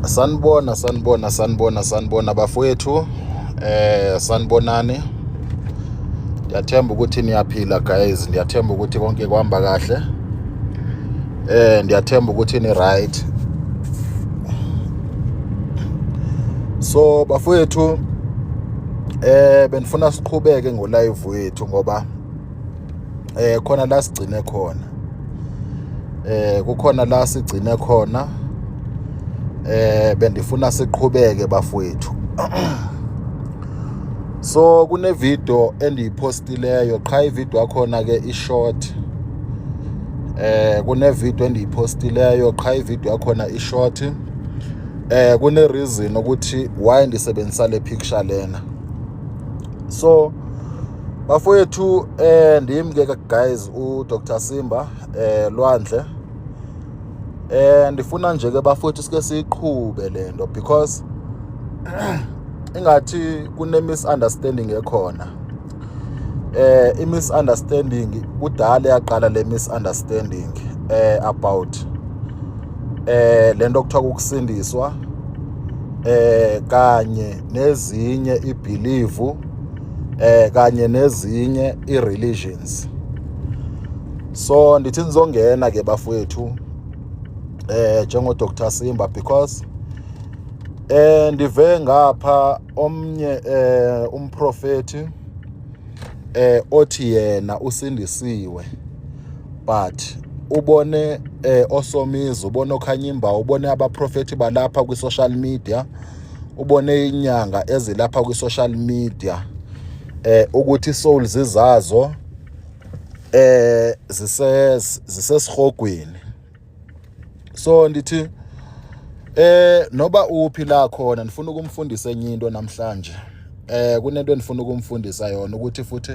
Sanibona, sanibona, sanibona, sanibona bafowethu. Sanibonani. Ndiyathemba ukuthi niyaphila guys, ndiyathemba ukuthi konke kuhamba kahle. Ndiyathemba ukuthi ni right. So bafowethu benifuna siqhubeke ngo live wethu ngoba khona la sigcine khona. Kukhona la sigcine khona. Bendifuna siqhubeke bafowethu. So kune video endiyipostileyo qha ivideo yakhona ke ishort. Kune video endiyipostileyo qha ivideo yakhona ishort. Kune reason ukuthi why ndisebenzisa le picture lena. So bafowethu ndim ke guys u Dr Simba Lwandle. Ndifuna nje ke bafowethu sike siyiqhube lento because ingathi kune misunderstanding ekhona. I misunderstanding kudala yaqala le misunderstanding about lento kuthiwa ukusindiswa kanye nezinye ibelief kanye nezinye ireligions. So ndithi nizongena ke bafowethu njengo Dr Simba because ndive ngapha omnye umprofeti othi yena usindisiwe but ubone osomizi, ubone okhanyimba, ubone abaprofeti balapha kwi social media, ubone inyanga ezilapha kwi social media ukuthi souls zazo zisesihogweni. So ndithi noba uphi la khona ndifuna ukumfundisa enye into namhlanje. Kunento endifuna ukumfundisa yona ukuthi futhi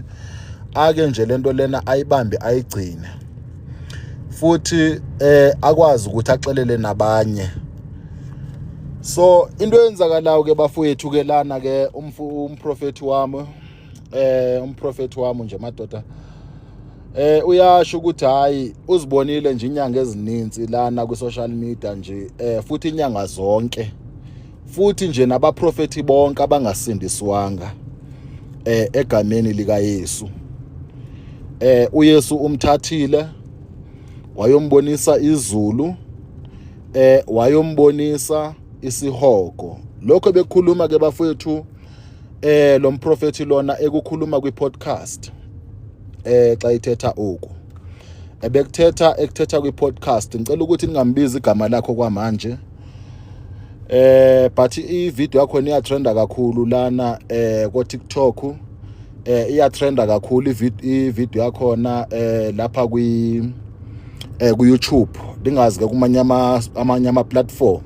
ake nje lento lena ayibambe ayigcine. Futhi akwazi ukuthi axelele nabanye. So into eyenzakalayo ke bafowethu ke lana ke umprofeti wami umprofeti wami nje madoda uyasho ukuthi hayi uzibonile nje inyanga ezininzi lana ku social media nje futhi inyanga zonke futhi nje nabaprofeti bonke abangasindiswanga egameni lika Yesu. uYesu umthathile wayombonisa izulu, wayombonisa isihogo. Lokho bekukhuluma ke bafowethu lo mprofeti lona ekukhuluma kwi podcast xa ithetha oku ebekuthetha ekuthetha kwi podcast. Ngicela ukuthi ningambizi igama lakho kwamanje but i video yakho iya trenda kakhulu lana ko TikTok, iya trenda kakhulu i video yakhona lapha kwi ku YouTube, ndingazi ke kumanye amanye ama platform.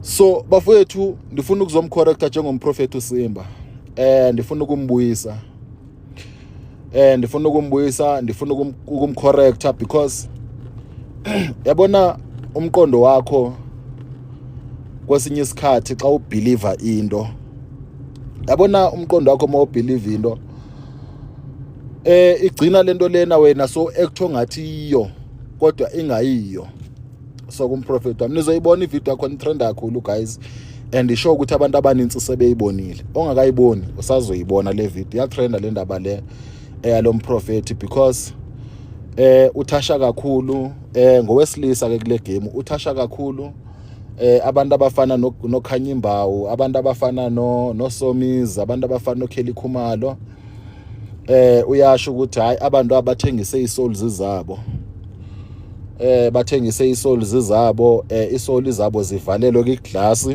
So bafowethu ndifuna ukuzomcorrecta njengomprofeti uSimba. Ndifuna ukumbuyisa, ndifuna ukumbuyisa, ndifuna ukumcorrecta because yabona umqondo wakho kwesinye isikhathi xa ubelieve into, yabona umqondo wakho uma ubelieve into igcina lento lena wena so ekuthiwa ngathi iyo kodwa ingayiyo. So kumprofeti wami nizoyibona ivideo yakho nitrenda kakhulu guys, and isho ukuthi abantu abaninzi sebeyibonile, ongakayiboni usazoyibona le video iyatrenda le ndaba le eyalo mprofeti because uthasha kakhulu ngowesilisa ke kule game, uthasha kakhulu abantu abafana noKhanyimbawu, abantu abafana noSomizi, abantu abafana noKelly Khumalo. Uyasho ukuthi hayi abantu abathengise isouls zabo, bathengise isouls zabo, isoul zabo zivalelwe kwiglass,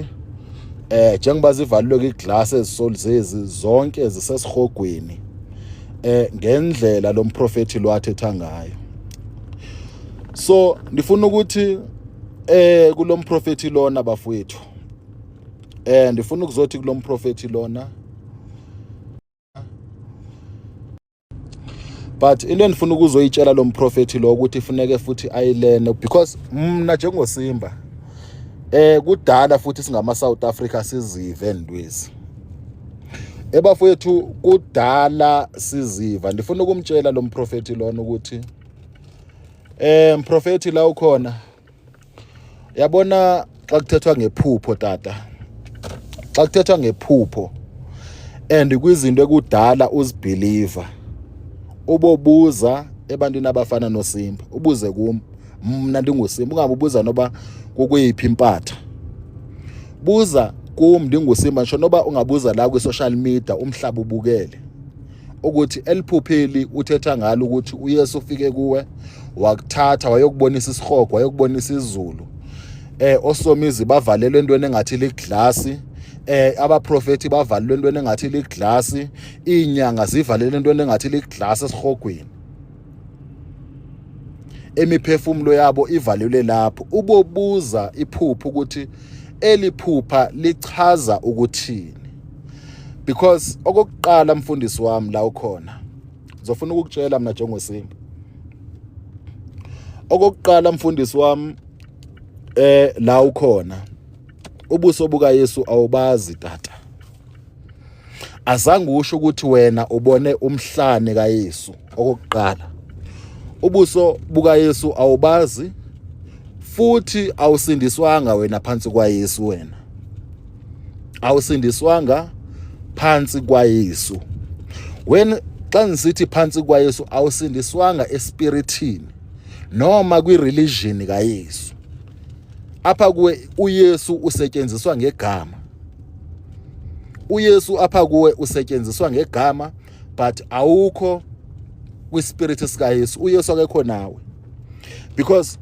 njengoba zivalelwe kwiglass ezisouls ezi zonke zisesihogweni ngendlela lo mprofeti lo athetha ngayo. So ndifuna ukuthi kulomprofeti lona bafowethu, ndifuna ukuzothi kulomprofeti lona, but into endifuna ukuzoyitshela lo mprofeti lo ukuthi funeke futhi ayilene because mna njengoSimba kudala futhi singama South Africa sizive ndwezi ebafowethu, kudala siziva. Ndifuna ukumtshela lo mprofeti lona ukuthi mprofeti la ukhona, yabona Xa kuthethwa ngephupho tata, xa kuthethwa ngephupho and kwizinto ekudala uzibhiliva, ubobuza ebantwini abafana noSimba, ubuze kum mna ndinguSimba, ungabe ubuza noba kukuyiphi impatha. Buza kum ndinguSimba, ngisho noba ungabuza la kwi-social media umhlaba ubukele ukuthi eliphupheli uthetha ngalo ukuthi uYesu ufike kuwe wakuthatha wayokubonisa isihogo, wayokubonisa izulu, osomizi bavalelwe entweni engathi liglasi, abaprofeti bavalelwe entweni engathi liglasi, iinyanga zivalelwe entweni engathi liglasi esihogweni, imiphefumulo yabo ivalelwe lapho. Ubobuza iphupho ukuthi eliphupha lichaza ukuthini, because okokuqala mfundisi wami la ukhona, ngizofuna ukukutshela mina njengoSimba, okokuqala mfundisi wami la ukhona, ubuso buka Yesu awubazi tata. Azange usho ukuthi wena ubone umhlane kaYesu. Okokuqala, ubuso bukaYesu awubazi, futhi awusindiswanga wena phansi kwaYesu. Wena awusindiswanga phansi kwaYesu. Wena xa ngisithi phansi kwaYesu, awusindiswanga espirithini noma kwi-religion kaYesu. Apha kuwe uYesu usetshenziswa ngegama, uYesu apha kuwe usetshenziswa ngegama, but awukho kwispirit sikaYesu. uYesu akekho nawe, because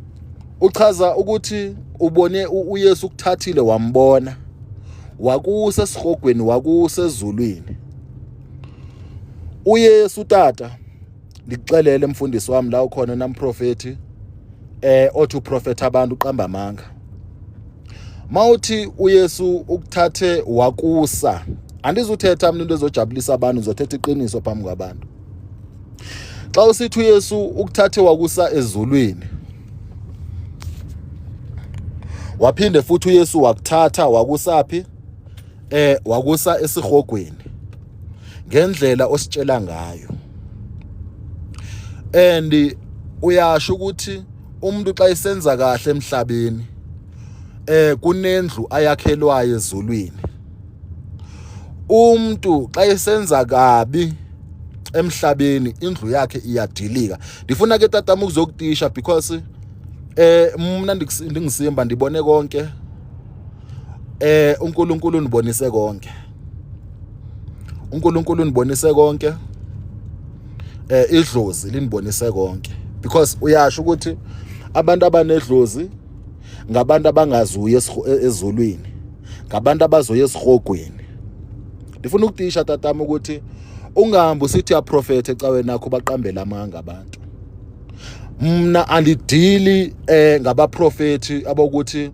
uchaza ukuthi ubone uYesu ukuthathile wambona wakusa esihogweni, wakusa ezulwini uYesu. Tata, ndikuxelele mfundisi wami la ukhona namprofeti othi uprofetha abantu uqamba amanga. Mawuthi uYesu ukuthathe wakusa, andizuthetha mina into ezojabulisa abantu, ngizothetha iqiniso phambi kwabantu. Xa usithi uYesu ukuthathe wakusa ezulwini, waphinde futhi uYesu wakuthatha wakusaphi? Wakusa esihogweni ngendlela ositshela ngayo. And uyasho ukuthi umuntu xa esenza kahle emhlabeni kunendlu ayakhelwayo ezulwini. Umuntu xa esenza kabi emhlabeni, indlu yakhe iyadilika. Ndifuna ke tatama ukuzokutisha, because mna ndinguSimba, ndibone konke, uNkulunkulu unibonise konke, uNkulunkulu unibonise konke, idlozi linibonise konke, because uyasho ukuthi abantu abanedlozi ngabantu abangazuyi ezulwini, ngabantu abazoya esihogweni. Ndifuna ukutisha tatama ukuthi ungahambi usithi uyaprofetha ecaweni yakho, baqambela amanga abantu. Mna andidili ngabaprofethi abokuthi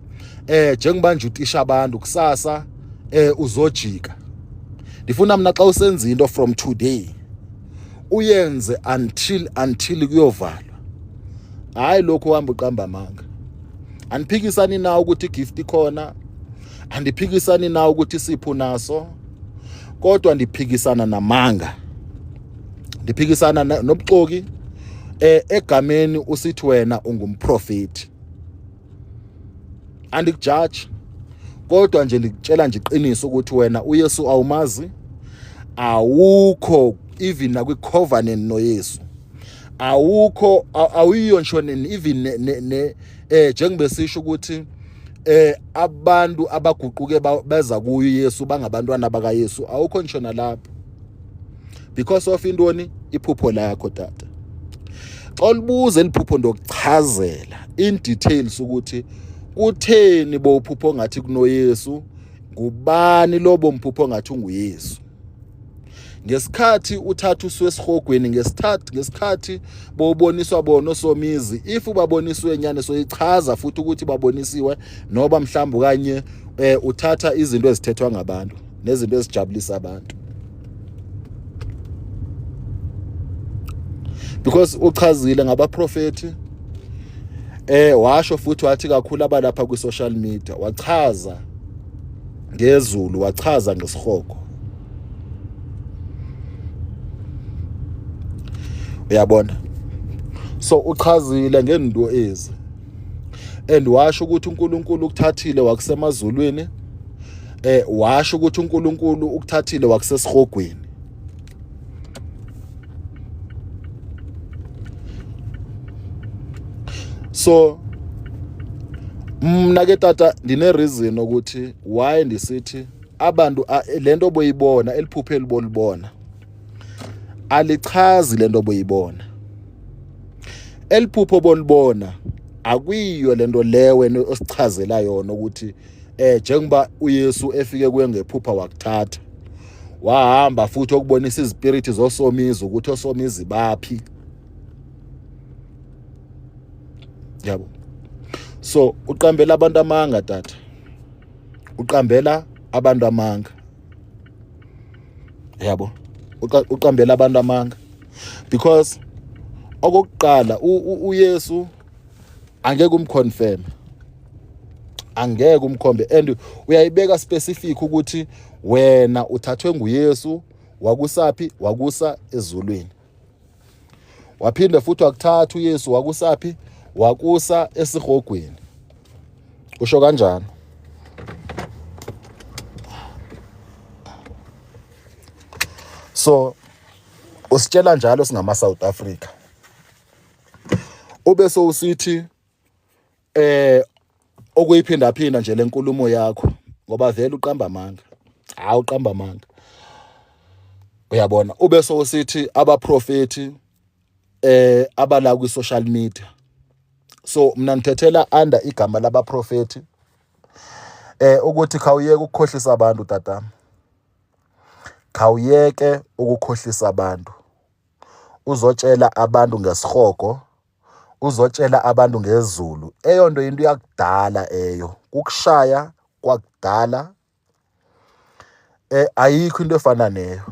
njengoba nje utisha abantu, kusasa uzojika. Ndifuna mna xa usenza into from today, uyenze until kuyovalwa, hayi lokhu uhamba uqamba amanga. Andiphikisani nawe ukuthi igift ikhona, andiphikisani nawe ukuthi isipho naso, kodwa ndiphikisana namanga, ndiphikisana nobuxoki egameni usithi wena ungumprofeti. Andikujaji, kodwa nje ndikutshela nje iqiniso ukuthi wena uYesu awumazi, awukho even nakwi-covenant noYesu, awukho, awuyiyo ngisho even ne njengoba sisho ukuthi abantu abaguquke beza kuyo uYesu bangabantwana bakaYesu, awukho ngisho nalapho because of intoni? Iphupho lakho tata. Xa ulibuza eliphupho, ndokuchazela in details ukuthi kutheni bowuphupho ngathi kunoYesu, ngubani lobo mphupho ngathi unguYesu ngesikhathi uthatha usuke esihogweni, ngesikhathi bowuboniswa bona osomizi. If ubaboniswe nyane, soyichaza futhi ukuthi babonisiwe noba mhlawumbe kanye uthatha izinto ezithethwa ngabantu nezinto ezijabulisa abantu, because uchazile ngabaprofeti, washo futhi wathi kakhulu abalapha kwi social media, wachaza ngezulu, wachaza ngesihogo. Uyabona, so uchazile ngento ezi. And washo ukuthi uNkulunkulu ukuthathile wakusemazulwini, washo ukuthi uNkulunkulu ukuthathile wakusesihogweni. So mna ke tata ndine reason ukuthi why ndisithi abantu lento oboyibona eliphuphe elibolibona alichazi lento oboyibona. Eliphupho bolibona akuyiyo lento le wena osichazela yona ukuthi njengoba uYesu efike kuye ngephupha wakuthatha wahamba futhi okubonisa izipiriti zosomizi ukuthi osomizi baphi, yabo. So uqambela abantu amanga tata, uqambela abantu amanga, yabo, uqambela abantu amanga because okokuqala uYesu angeke umconfirm, angeke umkhombe, and uyayibeka specific ukuthi wena uthathwe nguYesu wakusaphi, wakusa ezulwini. Waphinde futhi wakuthatha uYesu wakusaphi, wakusa esihogweni. Usho kanjani? So usitshela njalo singama South Africa. Ube sowusithi okuyiphindaphinda nje lenkulumo yakho ngoba vele uqamba amanga. Hawu, uqamba amanga. Uyabona, ube sowusithi abaprofeti abala kwi social media. So mina ngithethela under igama labaprofeti ukuthi khawuyeke ukukhohlisa abantu tata. Khawuyeke ukukhohlisa abantu. Uzotshela abantu ngesihogo, uzotshela abantu ngezulu. Eyonto into yakudala eyo, kukushaya kwakudala. Ayikho into efana neyo.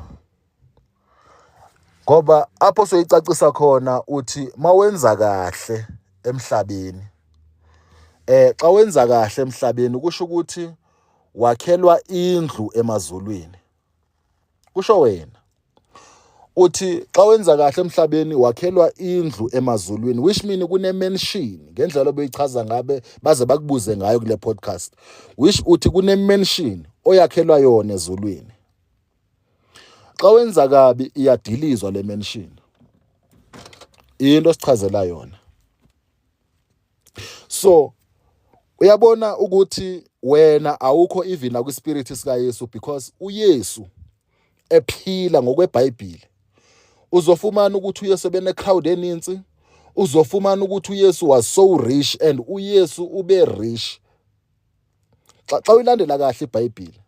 Ngoba apho soyicacisa khona uthi mawenza kahle emhlabeni, xa wenza kahle emhlabeni kusho ukuthi wakhelwa indlu emazulwini. Kusho wena. Uthi xa wenza kahle emhlabeni wakhelwa indlu emazulwini, which mean kune mansion ngendlela obuyichaza ngabe baze bakubuze ngayo kule podcast, which uthi kune mansion oyakhelwa yona ezulwini. Xa wenza kabi iyadilizwa le mansion. Into sichazela yona. So uyabona ukuthi wena awukho even la kwispirit sika Yesu, because uYesu ephila ngokweBhayibheli uzofumana ukuthi uYesu ebene crowd eninzi, uzofumana ukuthi uYesu was so rich, and uYesu ube rich xa uyilandela kahle iBhayibheli,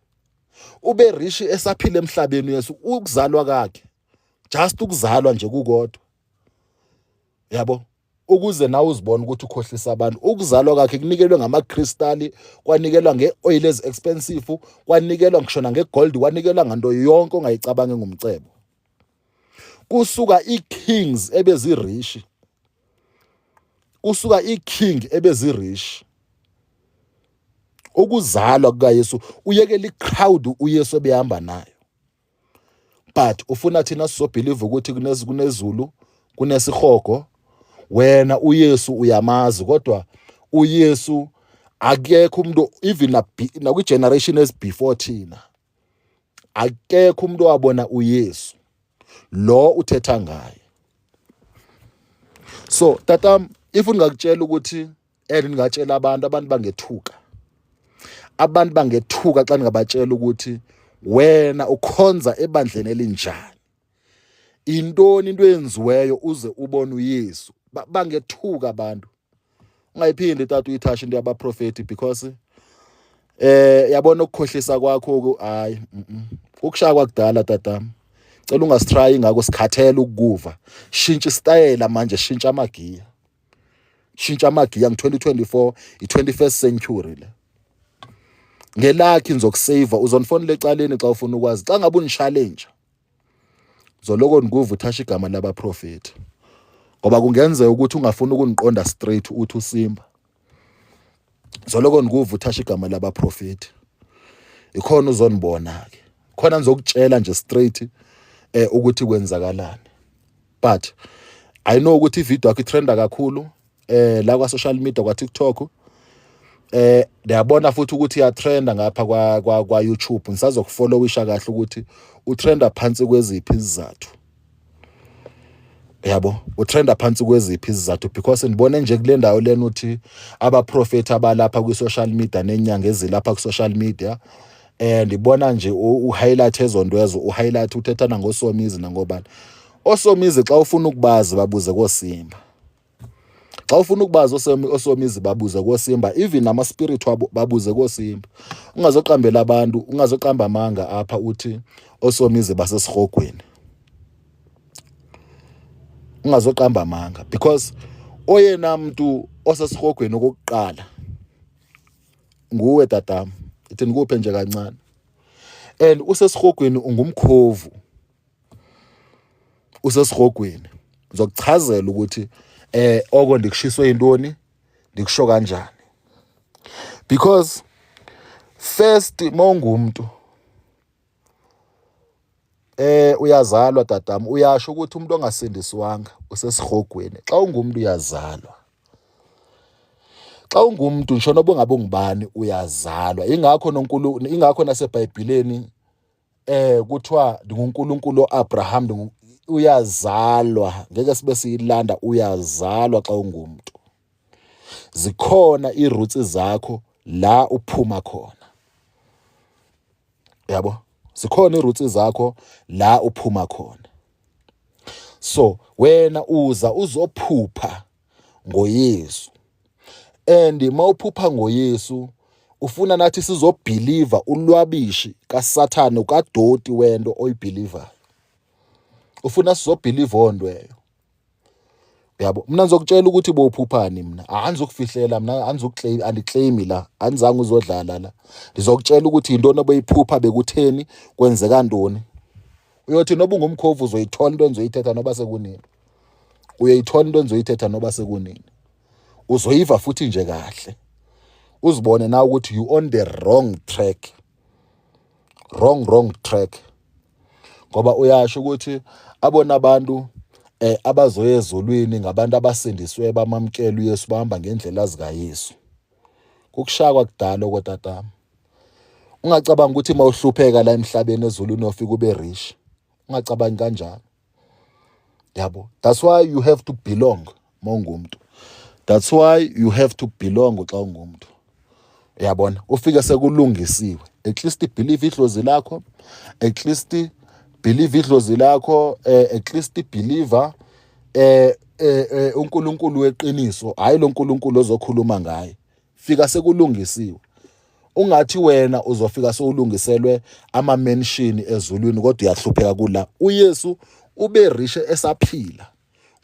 ube rich esaphila emhlabeni uYesu, ukuzalwa kwakhe, just ukuzalwa nje kukodwa, yabo, ukuze nawe uzibone ukuthi ukhohlisa abantu. Ukuzalwa kwakhe kunikelwe ngamakristali, kwanikelwa nge-oil ezi-expensive, kwanikelwa ngisho nange-gold, kwanikelwa nganto yonke ongayicabanga engumcebo. Kusuka ii-kings ebezirishi, kusuka ii-king ebezirishi. Ukuzalwa kukaYesu uyekela i-crowd uYesu ebehamba nayo. But ufuna thina sizobelieve ukuthi kunezulu, kunesihogo. Wena uYesu uyamazi, kodwa uYesu akekho umuntu even nakwi generation ezi before thina akekho umuntu owabona uYesu lo uthetha ngaye. So tatam, if ngingakutshela ukuthi and ngingatshela abantu, abantu bangethuka, abantu bangethuka xa ndingabatshela ukuthi wena ukhonza ebandleni elinjani, intoni into eyenziweyo uze ubone uYesu. Bangethuka abantu. Ungayiphindi tata uyithashe into yabaprofeti, because yabona ukukhohlisa kwakho, hayi, ukushaya kwakudala tatam. Cela ungasitry ngako, sikhathele ukukuva. Shintsha isitayela manje, shintsha amagiya, shintsha amagiya. Ngu-2024, i-21st century le. Ngelakhi ngizokusave, uzonifonela ecaleni xa ufuna ukwazi. Xa ngabe unichallenge, zoloko ndikuva uthasha igama labaprofeti, ngoba kungenzeka ukuthi ungafuni ukundiqonda straight uthi uSimba. Zoloko ndikuva uthasha igama labaprofeti, ikhona uzonibona ke khona, ngizokutshela nje straight ukuthi kwenzakalani. But I know ukuthi ivideo yakho itrenda kakhulu la kwa social media, kwa TikTok. Ndiyabona futhi ukuthi uyatrenda ngapha kwa YouTube. Ngisazokufollowisha kahle ukuthi utrenda phansi kweziphi izizathu. Yabo, utrenda phansi kweziphi izizathu, because ngibone nje kule ndawo lena uthi abaprofeti abalapha kwi-social media nenyanga ezilapha ku-social media, ndibona nje uhighlight ezonto ezo, uhighlight uthethana ngoSomizi nangobani. Osomizi xa ufuna ukubazi babuze koSimba. Xa ufuna ukubazi osomizi babuze koSimba, even nama-spirit wabo babuze koSimba. Ungazoqambela abantu, ungazoqamba amanga apha uthi osomizi basesihogweni. Ungazoqamba amanga because oyena mntu osesihogweni okokuqala nguwe tatam. Ithi ndikuphe nje kancane. And usesihogweni ungumkhovu. Usesihogweni. Ngizokuchazela ukuthi oko ndikushiswe yintoni, ndikusho kanjani. Because first mawungumuntu uyazalwa tatam, uyasho ukuthi umuntu ongasindiswanga usesihogweni. Xa ungumuntu uyazalwa. Xa ungumuntu ngisho noba ungabe ungubani uyazalwa. Ingakho noNkulu, ingakho naseBhayibhelini kuthiwa ndinguNkulunkulu oAbraham, uyazalwa. Ngeke sibe siyilanda, uyazalwa xa ungumuntu. Zikhona ii-roots zakho la uphuma khona. Yabo? Zikhona ii-roots zakho la uphuma khona. So wena uza uzophupha ngoYesu. And mawuphupha ngoYesu ufuna nathi sizobhiliva ulwabishi kaSathane ukadoti wento oyibhilivayo. Ufuna sizobhiliva ondweyo. Yabo, mina ngizokutshela ukuthi bowuphuphani mina. Angizukufihlela mina, angizukuclaim, andiclaim la. Anizange uzodlala la. Ngizokutshela ukuthi yintoni obeyiphupha, bekutheni, kwenzeka ntoni. Uyothi noba ungumkhovu uzoyithola into engizoyithetha noba sekunini. Uyoyithola into engizoyithetha noba sekunini. Uzoyiva futhi nje kahle. Uzibone na ukuthi you on the wrong track. Wrong, wrong track. Ngoba uyasho ukuthi abona abantu abazoya ezulwini ngabantu abasindiswe bamamkela uYesu, bahamba ngendlela zikaYesu. Kukushaya kwakudala okotatama. Ungacabanga ukuthi mawuhlupheka la emhlabeni ezulwini uyofika ube rich. Ungacabangi kanjalo. Yabo, that's why you have to belong mawungumuntu. That's why you have to belong xa ungumuntu. Uyabona, ufike sekulungisiwe. At least believe idlozi lakho, at least believe idlozi lakho, at least believer uNkulunkulu weqiniso, hayi lo nkulunkulu ozokhuluma ngaye. Fika sekulungisiwe. Ungathi wena uzofika sewulungiselwe ama mansion ezulwini kodwa uyahlupheka kula. uYesu ube rich esaphila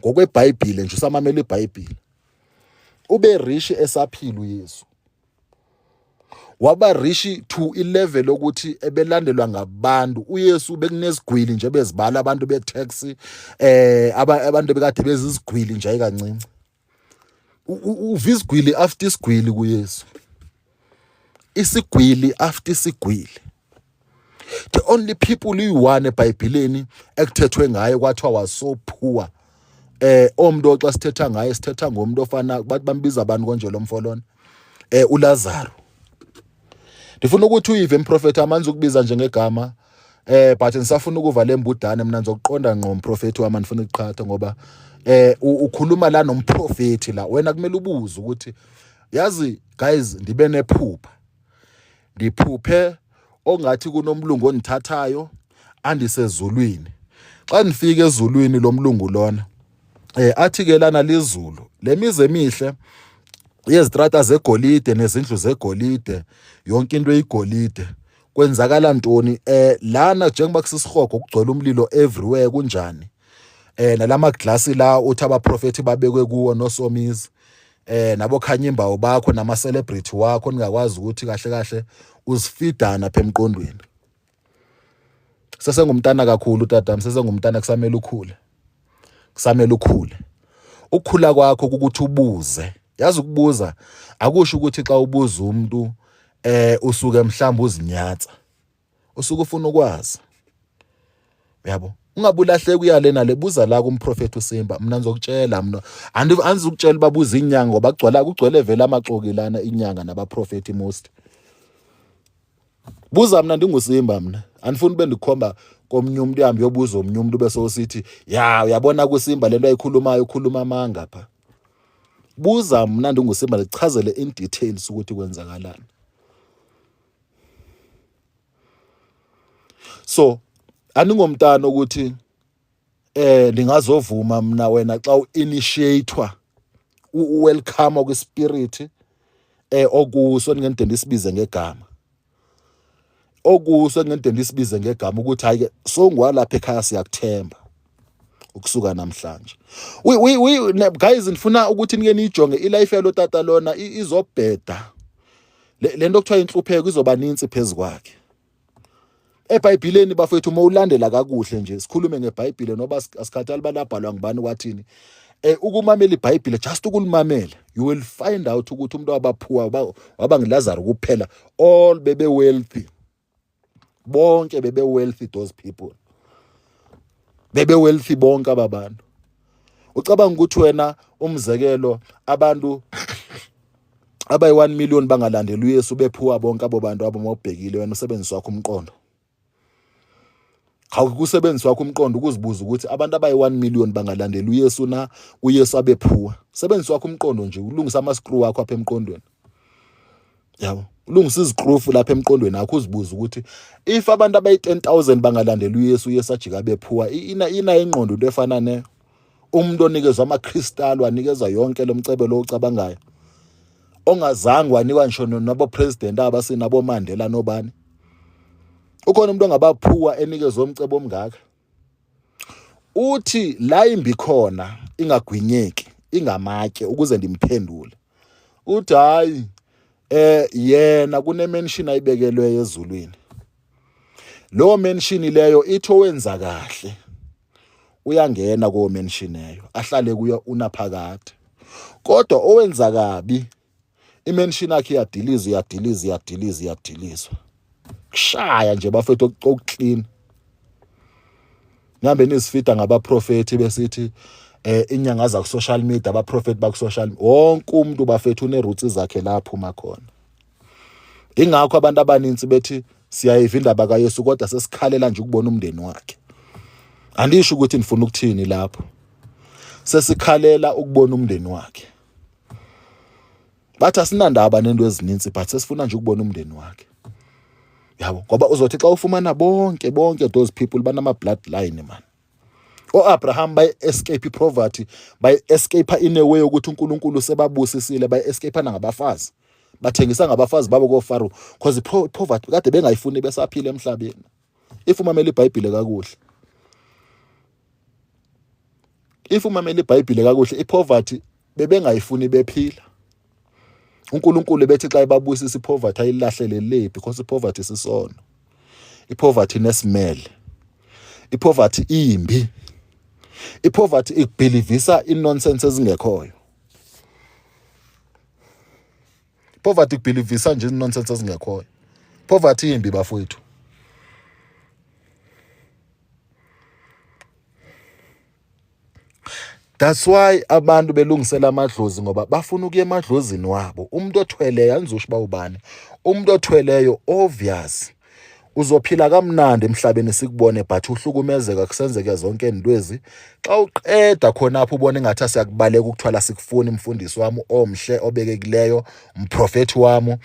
ngokweBhayibhile nje, usamamela iBhayibhile. Ube rich esaphila uYesu. Waba rich to ilevel ukuthi ebelandelwa ngabantu. uYesu bekunezigwili nje bezibala abantu be-taxi, abantu bekade bezizigwili nje kancinci. Uva isigwili after isigwili kuYesu. Isigwili after isigwili. The only people uyi-one eBhayibhelini ekuthethwe ngaye kwathiwa was so poor. Omuntu xa sithetha ngaye sithetha ngomuntu ofana bathi bambiza abantu konje lo mfo lona. uLazaro. Ndifuna ukuthi uyive emprofeti amanzi ukubiza njengegama, but ngisafuna ukuva le mbudane mina ngizokuqonda ngqo mprofeti wami, andifuna ukuqhatha ngoba ukhuluma la nomprofeti la. Wena kumele ubuze ukuthi yazi guys, ndibe nephupha, ndiphuphe ongathi kunomlungu ondithathayo andisezulwini. Xa ndifika ezulwini lo mlungu lona athi ke lana lizulu lemizi emihle yezitrata zegolide nezindlu zegolide, yonke into eyigolide. Kwenzakala ntoni lana? Njengoba kusisihogo kugcwele umlilo everywhere, kunjani nalama glass la uthi abaprofeti babekwe kuwo nosomizi nabo khanyimbawo bakho nama celebrity wakho, ningakwazi ukuthi kahle kahle uzifidana apha emqondweni. Sesengumntana kakhulu tata, sesengumntana, kusamele ukhule, kusamele ukhule. Ukukhula kwakho ukuthi ubuze. Yazi ukubuza akusho ukuthi xa ubuza umuntu usuke mhlawumbe uzinyatsa, usuke ufuna ukwazi. Yabo, Ungabulahleki uyale nale, buza la kumprofethi uSimba. Mina ngizokutshela mina, andizukutshela babuza inyanga ngoba kugcwala kugcwele vele amaxoki lana inyanga nabaprofethi most. Buza mina ndinguSimba mina. Andifuni ube ndikhomba komnye umuntu uhambe uyobuza omnye umuntu bese usithi ya uyabona kuSimba lento ayikhulumayo ukhuluma amanga pha. Buza mna ndinguSimba ndichazele in details ukuthi kwenzakalani. So aningomntana ukuthi ndingazovuma mna wena xa uinitiatewa uwelcome kwispirit okuso ndingende ndisibize ngegama okuso ngende ndisibize ngegama ukuthi hayi ke songwalapha ekhaya siyakuthemba ukusuka namhlanje. We guys, ndifuna ukuthi nike niyijonge ilife yalo tata lona izobheda. Le nto kuthiwa inhlupheko izoba ninzi phezu kwakhe. EBhayibhileni bafethu, uma ulandela kakuhle nje, sikhulume ngeBhayibhile noba asikhathali balabhalwa ngubani kwathini, ukumamela iBhayibhile, just ukulimamela, you will find out ukuthi umuntu wabaphuwa waba ngiLazaro kuphela, all bebe wealthy, bonke bebe wealthy, those people bebe wealthy bonke ababantu. Ucabanga ukuthi wena, umzekelo, abantu abayi-1 million bangalandela uYesu bephuwa bonke abo bantu abo? Mawubhekile wena usebenzisa wakho umqondo, hawu, kusebenzisa wakho umqondo ukuzibuza ukuthi abantu abayi-1 million bangalandela uYesu na, uYesu abephuwa? Sebenzisa wakho umqondo nje, ulungisa ama-screw wakho apha emqondweni, yabo, ulungisa izikrufu lapha emqondweni akho, uzibuza ukuthi if abantu abayi-10 000 bangalandela uYesu, uYesu ajika bephuwa, ina ingqondo into efana ne umuntu onikezwa ama-crystal, wanikezwa yonke lo mcebo lo ucabangayo ongazange wanikwa ngisho nabo-president abasinabo Mandela nobani. Ukhona umuntu ongabaphuwa enikezwe umcebo omngaka? Uthi la imbi khona ingagwinyeki ingamatye ukuze ndimphendule. Uthi hayi, yena kune-mansion ayibekelweyo ezulwini. Lowo mansion leyo ithi owenza kahle uyangena kuwo mansion leyo, ahlale kuyo unaphakade, kodwa owenza kabi imansion yakhe iyadilizwa, iyadilizwa, iyadilizwa, iyadilizwa. Kushaya nje bafethu okuclean. Nihambe nizifida ngabaprofethi besithi inyanga za ku social media, abaprofethi ba ku social. Wonke umuntu bafethu une roots zakhe lapho uma khona. Ingakho abantu abaninzi bethi siyayiva indaba kaYesu kodwa sesikhalela nje ukubona umndeni wakhe. Andisho ukuthi nifuna ukuthini lapho. Sesikhalela ukubona umndeni wakhe. Bathi asinandaba nento ezininzi but sesifuna nje ukubona umndeni wakhe. Yabo, ngoba uzothi xa ufumana bonke bonke those people banama bloodline man. O-Abraham bayi-escape i-poverty, bayi-escape in a way ukuthi uNkulunkulu sebabusisile, bayi-escape nangabafazi. Bathengisa ngabafazi babo koFaro because i-poverty kade bengayifuni besaphila emhlabeni. If umamela iBhayibhile kakuhle. If umamela iBhayibhile kakuhle, i-poverty bebengayifuni bephila. uNkulunkulu bethi xa ebabusisa ipoverty ayilahlele le because ipoverty sisono. Ipoverty inesmell. Ipoverty imbi. Ipoverty ikubelievisa inonsense ezingekhoyo. Poverty ikubelievisa nje inonsense ezingekhoyo. Poverty imbi bafowethu. That's why abantu belungisela amadlozi ngoba bafuna ukuya emadlozini wabo. Umuntu othweleyo, anizusho uba ubani. Umuntu othweleyo obvious uzophila kamnandi emhlabeni sikubone, but uhlukumezeka kusenzeke zonke intwezi. Xa uqeda khona apho ubona engathi asiyakubaleka ukuthwala, sikufuni mfundisi wami omhle obekekileyo, mprofethi wami.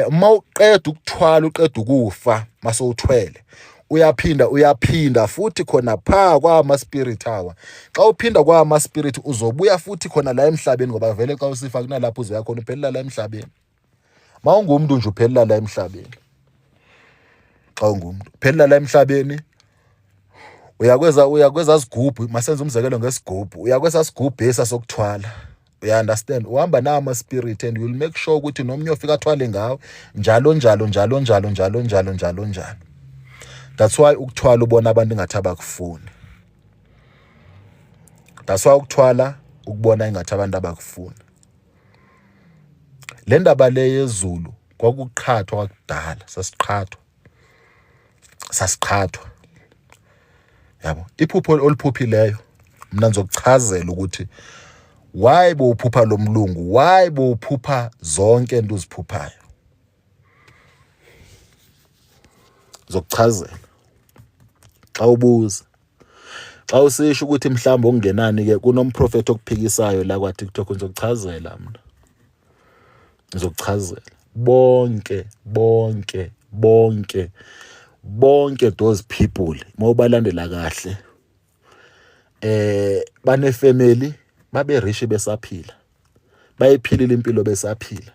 Mawuqeda ukuthwala, uqeda ukufa masowuthwele, uyaphinda uyaphinda futhi khona pha kwama spirit awa. Xa uphinda kwama spirit uzobuya futhi khona la emhlabeni ngoba vele xa usifa kunalapho uzoya khona, uphelela la emhlabeni. Mawungumuntu nje uphelela la emhlabeni. Xa ungumuntu uphelela la emhlabeni, uyakweza uyakweza sigubhu, masenze umzekelo ngesigubhu, uyakweza sigubhu esa sokuthwala, uya understand, uhamba nama spirit and you will make sure ukuthi nomnye ofika athwale ngawe, njalo njalo njalo njalo njalo njalo njalo njalo. That's why ukuthwala ubona abantu engathi abakufuni. That's why ukuthwala ukubona engathi abantu abakufuni. Le ndaba le yezulu kwakuqhathwa kwakudala, sasiqhathwa, sasiqhathwa. Yabo, iphupho oliphuphileyo mina ngizokuchazela ukuthi why bowuphupha lo mlungu, why bowuphupha zonke into uziphuphayo. Ngizokuchazela xa ubuza, xa usisho ukuthi mhlawumbe okungenani ke kunomprofethi okuphikisayo la kwa TikTok, ngizokuchazela mina, ngizokuchazela bonke bonke bonke bonke those people mawubalandela kahle bane family, babe rich besaphila, bayiphilile impilo besaphila.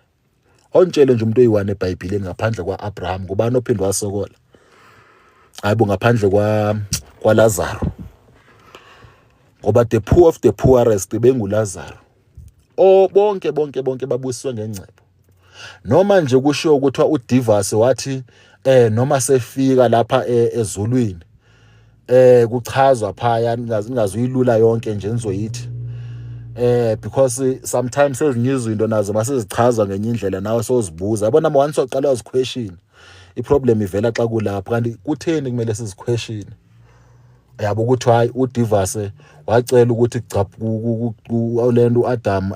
Ontshele nje umuntu oyi-one eBhayibhelini ngaphandle kwa-Abraham, ngubani ophinde wasokola? Hayibo, ngaphandle kwa kwaLazaro, ngoba the poor of the poorest benguLazaro. O bonke bonke bonke babusiswe ngengcebo. Noma nje kushiwo kuthiwa uDivas wathi noma sefika lapha ezulwini kuchazwa phaya, ningazuyilula yonke nje nizoyithi because sometimes ezinye izinto nazo masizichaza ngenye indlela nawe sozibuza, yabona, once waqala waziquestion iproblem ivela xa kulapho. Kanti kutheni kumele siziquestion? Yabo, ukuthi hayi, uDivase wacela ukuthi lento uAdam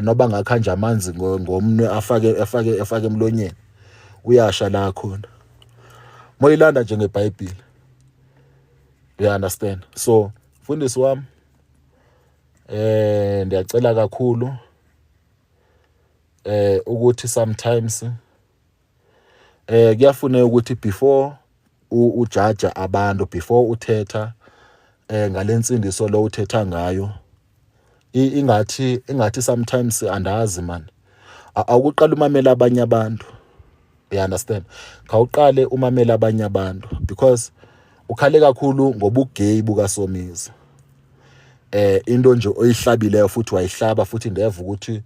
noba ngakha nje amanzi ngomnwe afake emlonyeni, uyasha la khona moyilanda nje ngeBhayibheli, you understand? So mfundisi wami, ndiyacela kakhulu ukuthi sometimes kuyafuneka ukuthi before ujaja abantu, before uthetha ngalensindiso lo uthetha ngayo, ingathi sometimes andazi man, awukuqala umamela abanye abantu, you understand? Khawuqale umamela abanye abantu because ukhale kakhulu ngobugay bukaSomizi, into nje oyihlabileyo futhi wayihlaba futhi, ndeva ukuthi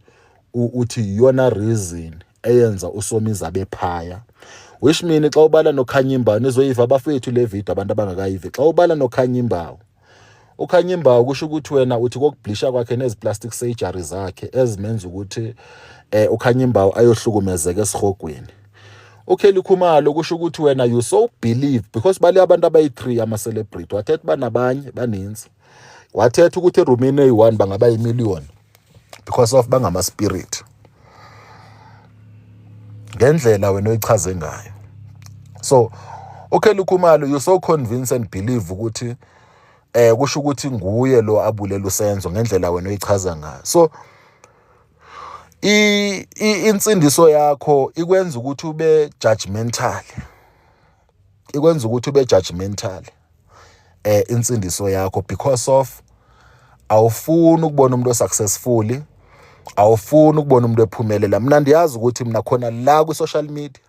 uthi iyona reason eyenza uSomizi abe phaya, which mean xa ubala noKhanyimbawo, nizoyiva abafethu le video, abantu abangakayivi, xa ubala noKhanyimbawo, uKhanyimbawo kusho ukuthi wena uthi kokublisha kwakhe nezi plastic surgery zakhe ezimenza ukuthi uKhanyimbawo ayohlukumezeka esihogweni. uKelly Khumalo kusho ukuthi wena you so believe because bale abantu abayi-3 ama celebrity, wathetha banabanye baninzi, wathetha ukuthi erumini eyi-1 bangaba yimillion because of bangama spirit ngendlela wena oyichaze ngayo. So uKelly Khumalo, you so convinced and believe ukuthi kusho ukuthi nguye lo abulela uSenzo ngendlela wena oyichaza ngayo. So insindiso yakho ikwenza ukuthi ube judgmental, ikwenza ukuthi ube judgmental insindiso yakho, because of awufuni ukubona umuntu osuccessful, awufuni ukubona umuntu ephumelela. Mina ndiyazi ukuthi mina khona la ku social media,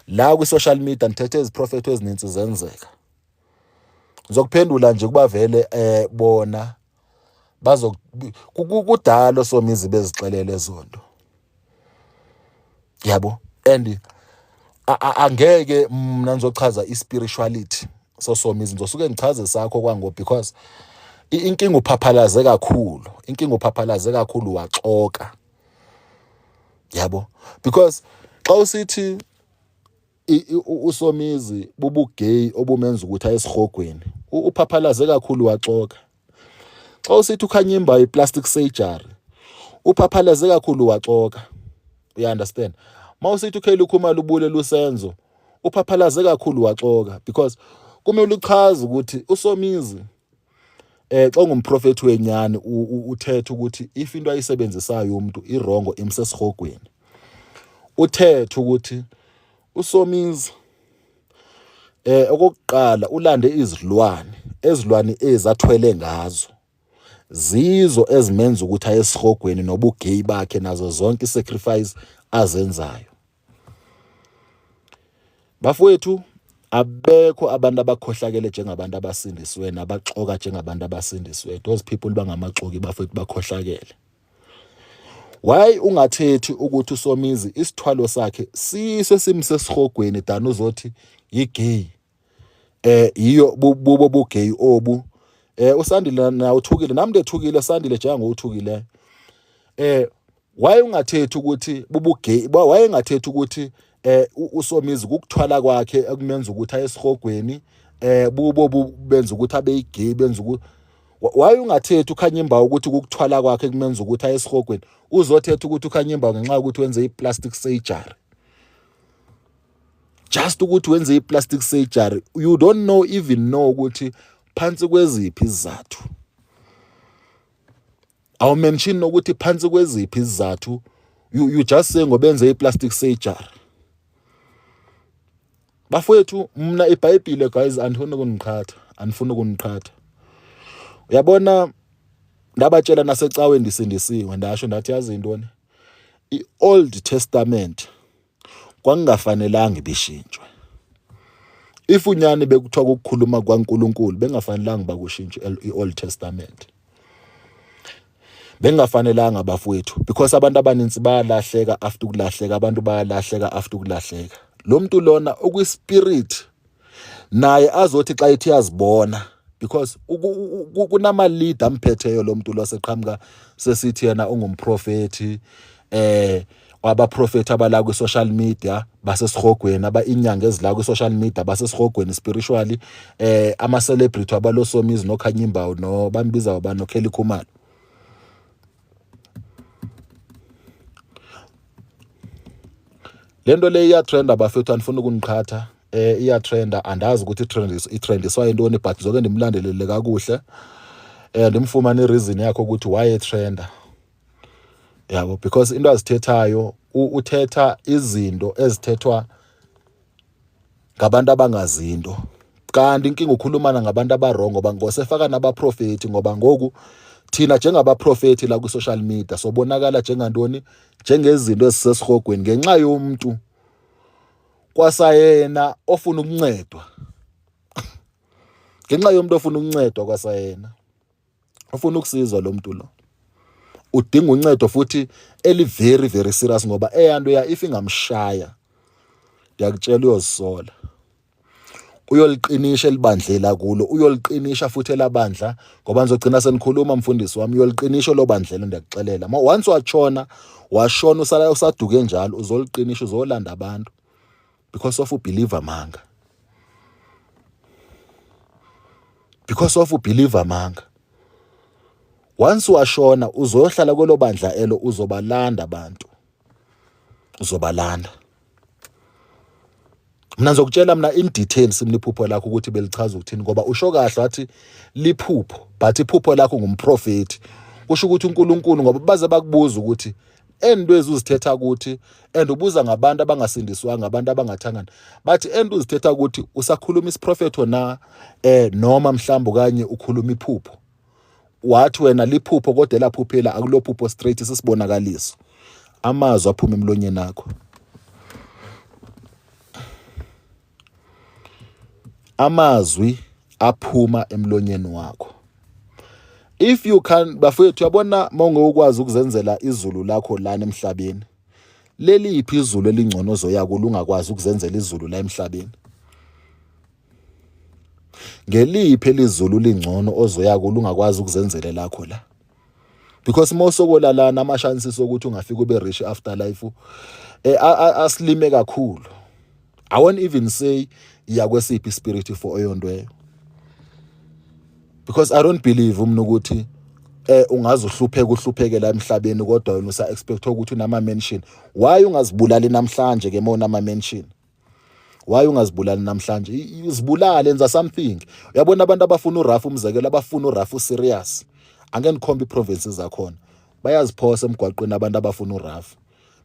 la ku social media ndithethe iziprofetho ezininzi zenzeka. Ngizokuphendula nje kuba vele bona bazo kudala Somizi bezixelele zonto, yabo, and angeke mina ngizochaza ispirituality soSomizi, ngizosuke ngichaze sakho kwango because inkinga uphaphalaze kakhulu, inkinga uphaphalaze kakhulu waxoka, yabo, because xa usithi uSomizi bubugay obumenza ukuthi aye esihogweni, uphaphalaze kakhulu waxoka. Xa usithi uKhanyimba i-plastic surgery, uphaphalaze kakhulu waxoka, you understand? Mawusithi uKelly Khumalo ubulela uSenzo, uphaphalaze kakhulu waxoka, because kumele uchaze ukuthi uSomizi xa ungumprofethi wenyani uthetha ukuthi if into ayisebenzisayo umuntu iwrong imsesihogweni, uthethe ukuthi uSomizi okokuqala ulande izilwane, ezilwane ezathwele ngazo zizo ezimenza ukuthi aye esihogweni nobugay bakhe nazo zonke isacrifice azenzayo. Bafowethu, abekho abantu abakhohlakele njengabantu abasindisiwe nabaxoka njengabantu abasindisiwe. Those people bangamaxoki bafowethu, bakhohlakele. Why ungathethi ukuthi uSomizi isithwalo sakhe siso esimsesihogweni than uzothi yigay, yiyo bubo bugay obu? USandile na uthukile, nami ndethukile Sandile njengothukile. Why ungathethi ukuthi bubugay? Why ungathethi ukuthi uSomizi kukuthwala kwakhe ekumenza ukuthi aye esihogweni Bubo benza ukuthi abe igay, benza ukuthi why ungathethi uKhanyimbawu ukuthi ukukuthwala kwakhe kumenza ukuthi aye esihogweni? Uzothetha ukuthi uKhanyimbawu ngenxa yokuthi wenze i-plastic surgery, just ukuthi wenze i-plastic surgery, you don't know even know ukuthi phansi kweziphi izizathu. Awumention nokuthi phansi kweziphi izizathu, you just say ngoba enze i-plastic surgery. Bafowethu, mna iBhayibhile, guys, andifuni ukuniqhatha, andifuni ukuniqhatha. Uyabona, ndabatshela nasecaweni, ndisindisiwe, ndasho ndathi, yazi intoni, i-Old Testament kwakungafanelanga ibishintshwe. If unyani bekuthiwa ukukhuluma kwaNkuluNkulu, bengafanelanga bakushintshe i-Old Testament, bengafanelanga bafowethu, because abantu abaninzi bayalahleka after ukulahleka, abantu bayalahleka after ukulahleka. Lo muntu lona ukwi-spirit naye azothi xa ethi yazibona, because kunama-leader amphetheyo lo muntu lo, seqhamuka sesithi yena ungumprofethi, wabaprofethi abala kwi-social media basesihogweni, aba inyanga ezila kwi-social media basesihogweni spiritually, ama-celebrity abalosomizi noKhanyimbawu no bambiza ubani, noKelly Khumalo. Lento le iyatrenda bafethu, andifuna ukuniqhatha, iyatrenda. Andazi ukuthi itrendiswa yintoni, but zoke ndimlandelele kakuhle, ndimfumane ireason yakho ukuthi why etrenda, yabo, because into azithethayo, uthetha izinto ezithethwa ngabantu abangazinto, kanti inkinga ukhulumana ngabantu abarongo, ngoba ngosefaka nabaprofethi, ngoba ngoku thina njengabaprofethi la kwi-social media sobonakala njengantoni, njengezinto ezisesihogweni, ngenxa yomuntu kwasayena ofuna ukuncedwa, ngenxa yomuntu ofuna ukuncedwa kwasayena ufuna ukusizwa. Lo muntu lo udinga uncedo futhi eli very very serious, ngoba eyanto ya if ingamshaya, ndiyakutshela, uyozisola, uyoliqinisha elibandlela kulo, uyoliqinisha futhi elabandla, ngoba nizogcina senikhuluma, mfundisi wami, uyoliqinisha lo bandlela, ndiyakuxelela. Ma once washona, washona, usala usaduke njalo, uzoliqinisha, uzolanda abantu because of ubelieve amanga, because of ubelieve amanga. Once washona, uzoyohlala kwelo bandla elo, uzobalanda abantu, uzobalanda. Mina ngizokutshela mina in details mina iphupho lakho ukuthi belichaza ukuthini, ngoba usho kahle wathi liphupho, but iphupho lakho ngumprofeti, kusho ukuthi uNkulunkulu, ngoba baze bakubuza ukuthi ento ezuzithetha ukuthi, and ubuza ngabantu abangasindiswanga, abantu abangathangani, bathi ento uzithetha ukuthi usakhuluma isiprofetho na, noma mhlawumbe kanye ukhuluma iphupho. Wathi wena liphupho, kodwa elaphuphela akulophupho straight, sisibonakaliso, amazwi aphuma emlonyeni akho, amazwi aphuma emlonyeni wakho. If you can, bafowethu, uyabona, mawungekwazi ukuzenzela izulu lakho lana emhlabeni, leliphi izulu elingcono ozoya kulo ungakwazi ukuzenzela izulu la emhlabeni? Ngeliphi elizulu lingcono ozoya kulo ungakwazi ukuzenzela lakho la? Because mawusokola lana, ama-chances okuthi ungafika ube rich after life asilime kakhulu. I won't even say iya kwesiphi spirit for eyonto, because I don't believe umna ukuthi ungaze uhlupheke, uhlupheke la emhlabeni, kodwa wena usa expect ukuthi unama mansion. Why ungazibulali namhlanje ke mawunama mansion? Why ungazibulali namhlanje? Uzibulale, enza something. Uyabona, abantu abafuna urafu, umzekelo, abafuna urafu serious, angeke nikhombe iprovinces zakhona, bayaziphosa emgwaqweni abantu abafuna urafu,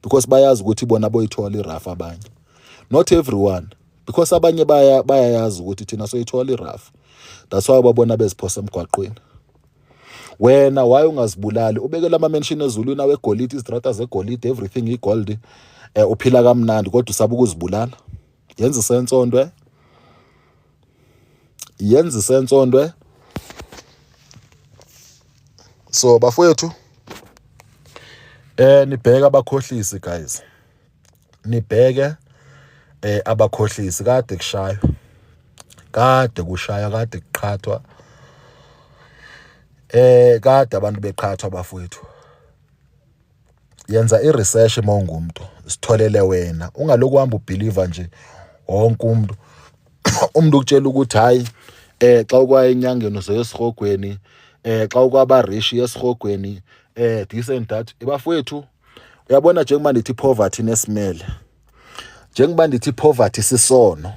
because bayazi ukuthi bona boyithola irafu. Abanye, not everyone, because abanye baya bayayazi ukuthi thina soyithola irafu, that's why babona beziphosa emgwaqweni. Wena why ungazibulali, ubekela ama-mansion ezulwini awegolide, izitrata zegolide, everything igold, uphila kamnandi, kodwa usaba ukuzibulala? Yenza isensondo, yenza isensondo. So bafowethu, nibheke abakhohlisi, guys, nibheke abakhohlisi. Kade kushaywa, kade kushaywa, kade kuqhathwa, kade abantu beqhathwa bafowethu. Yenza i-research mawungumuntu, sitholele wena, ungaloku uhamba ubelieve nje wonke umuntu. Umuntu ukutshela ukuthi hayi xa ukwaya enyangeni uzoya esihogweni, xa ukwaba rich esihogweni, this and that. Bafowethu, uyabona njengoba ndithi poverty nesimele, njengoba ndithi poverty sisono,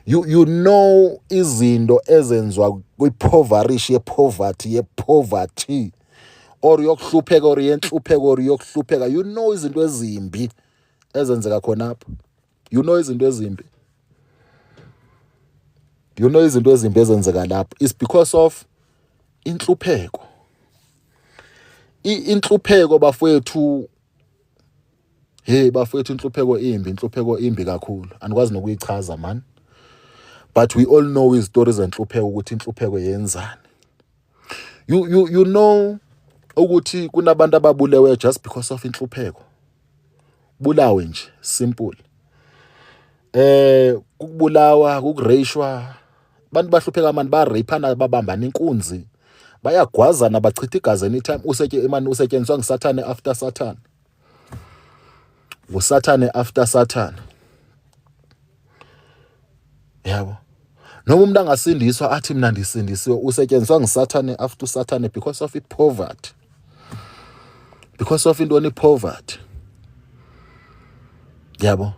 you know izinto ezenziwa kwi-poverish ye-poverty, ye-poverty or yokuhlupheka or yenhlupheko or yokuhlupheka, you know izinto ezimbi ezenzeka khonapho, you know izinto ezimbi, you know izinto ezimbi ezenzeka lapho is because of inhlupheko. Inhlupheko bafowethu, hey bafowethu, inhlupheko imbi, inhlupheko imbi kakhulu, anikwazi nokuyichaza man. But we all know izitori zenhlupheko, ukuthi inhlupheko yenzani. You know ukuthi kunabantu ababulewe just because of inhlupheko, bulawe nje simple. Ukubulawa, ukureyishwa, abantu bahlupheka mani, bareyphana, babambana inkunzi, bayagwazana, bachitha igazi anytime. Useke mani, usetshenziswa ngusathane after sathane, ngusathane after sathane, yabo. Noma umuntu angasindiswa athi mina ndisindisiwe, usetshenziswa ngusathane after usathane because of i-poverty, because of intoni? I-poverty, yabo.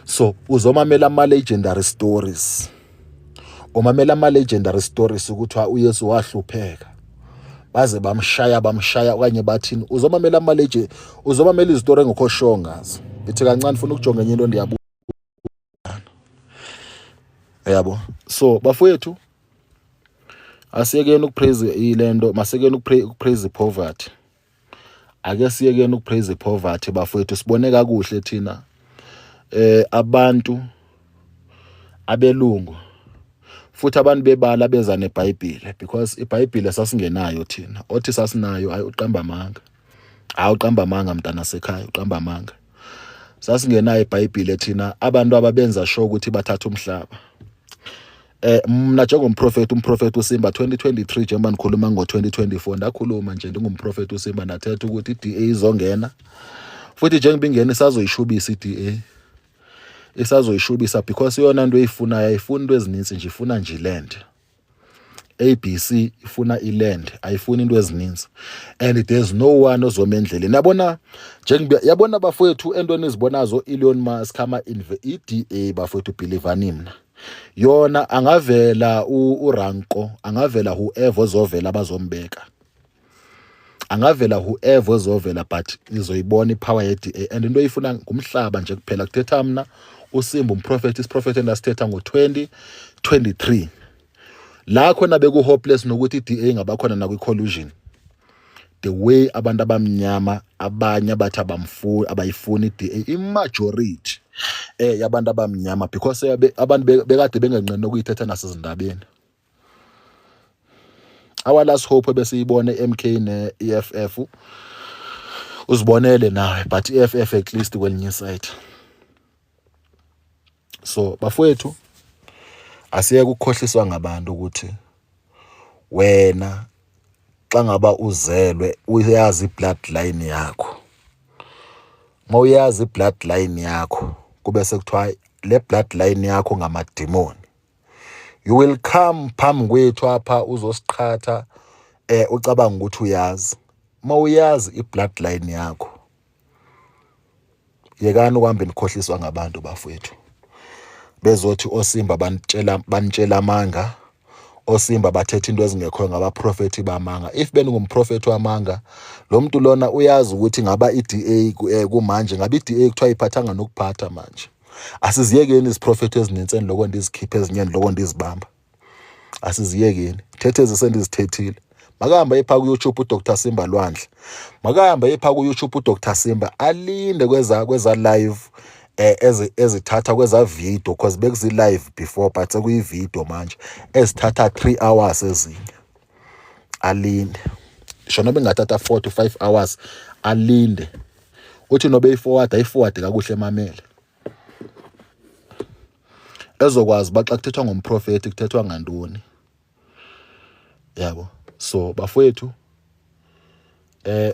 So uzomamela ama-legendary stories, umamela ama-legendary stories ukuthi uYesu wahlupheka, baze bamshaya, bamshaya okanye bathini. Uzomamela ama-legend, uzomamela izitori engekho sure ngazo. Ithi kancane, funa ukujonga enye into, ndiyabuya, yabo. So bafowethu, asiyekeni ukupraise ilento, masekeni ukupraise poverty. Ake siyekeni ukupraise poverty bafowethu. Sibone kakuhle thina abantu abelungu, futhi abantu bebala beza neBhayibhile, because iBhayibhile sasingenayo thina. Othi sasinayo, hayi, uqamba amanga, hayi, uqamba amanga mntana sekhaya, uqamba amanga. Sasingenayo iBhayibhile thina. Abantu ababenza sure ukuthi bathatha umhlaba. Mna njengomprofeti, umprofeti uSimba 2023, njengoba nikhuluma ngo-2024, ndakhuluma nje ndingumprofeti uSimba, ndathetha ukuthi i-DA izongena futhi. Njengoba ingena, isazoyishubisa i-DA, isazoyishubisa, because iyona nto eyifunayo, ayifuni into ezininzi nje, ifuna nje iland. ABC ifuna iland, ayifuni into ezininzi, and there's no one ozoma endleleni. Yabona, njengoba yabona bafowethu, entweni ezibonazo Elon Musk ama i-DA bafowethu, believani mna, yona angavela uRanko, angavela whoever ozovela, abazombeka, angavela whoever ozovela, but nizoyibona ipower ye-DA. And into eyifuna ngumhlaba nje kuphela. Kuthetha mna uSimba umprofeti, isiprofeti endasithetha ngo-2023 la khona beku-hopeless nokuthi i-DA ingabakhona nakwi-collusion, the way abantu abamnyama abanye abathi abamfuni, abayifuni i-DA, i-majority yabantu abamnyama, because abantu bekade bengenqeni ukuyithetha nasezindabeni. Our last hope ebesiyibone MK ne-EFF, uzibonele nawe, but i-EFF at least kwelinye side. So bafowethu, asiyeke ukukhohliswa ngabantu ukuthi wena xa ngaba uzelwe uyazi i-bloodline yakho. Mawuyazi i-bloodline yakho, kube sekuthiwa le bloodline yakho ngamadimoni, you will come phambi kwethu apha uzosiqhatha ucabanga ukuthi uyazi. Mawuyazi i-bloodline yakho, yekani ukuhambe nikhohliswa ngabantu bafowethu, bezothi oSimba banitshela, banitshela amanga, oSimba bathetha into ezingekhoyo, ngabaprofethi bamanga. If beningumprofethi wamanga, lo muntu lona uyazi ukuthi ngaba i-DA kumanje, ngabe i-DA kuthiwa iphathanga nokuphatha manje. Asiziyekeni iziprofethi ezinintsi endiloko ndizikhipha, ezinye endiloko ndizibamba, asiziyekeni. Thethe ezisendizithethile. Makahambe epha ku-YouTube uDr Simba Lwandle, makahambe epha ku-YouTube uDr Simba, alinde kweza live ezithatha kweza video, because bekuzi live before but sekuyi video manje, ezithatha 3 hours ezinye. Alinde ngisho noba ingathatha 4 to 5 hours, alinde. Uthi nobe ayiforward, ayiforward kakuhle, emamele, ezokwazi uba xa kuthethwa ngomprofethi kuthethwa ngantoni, yabo. So bafowethu,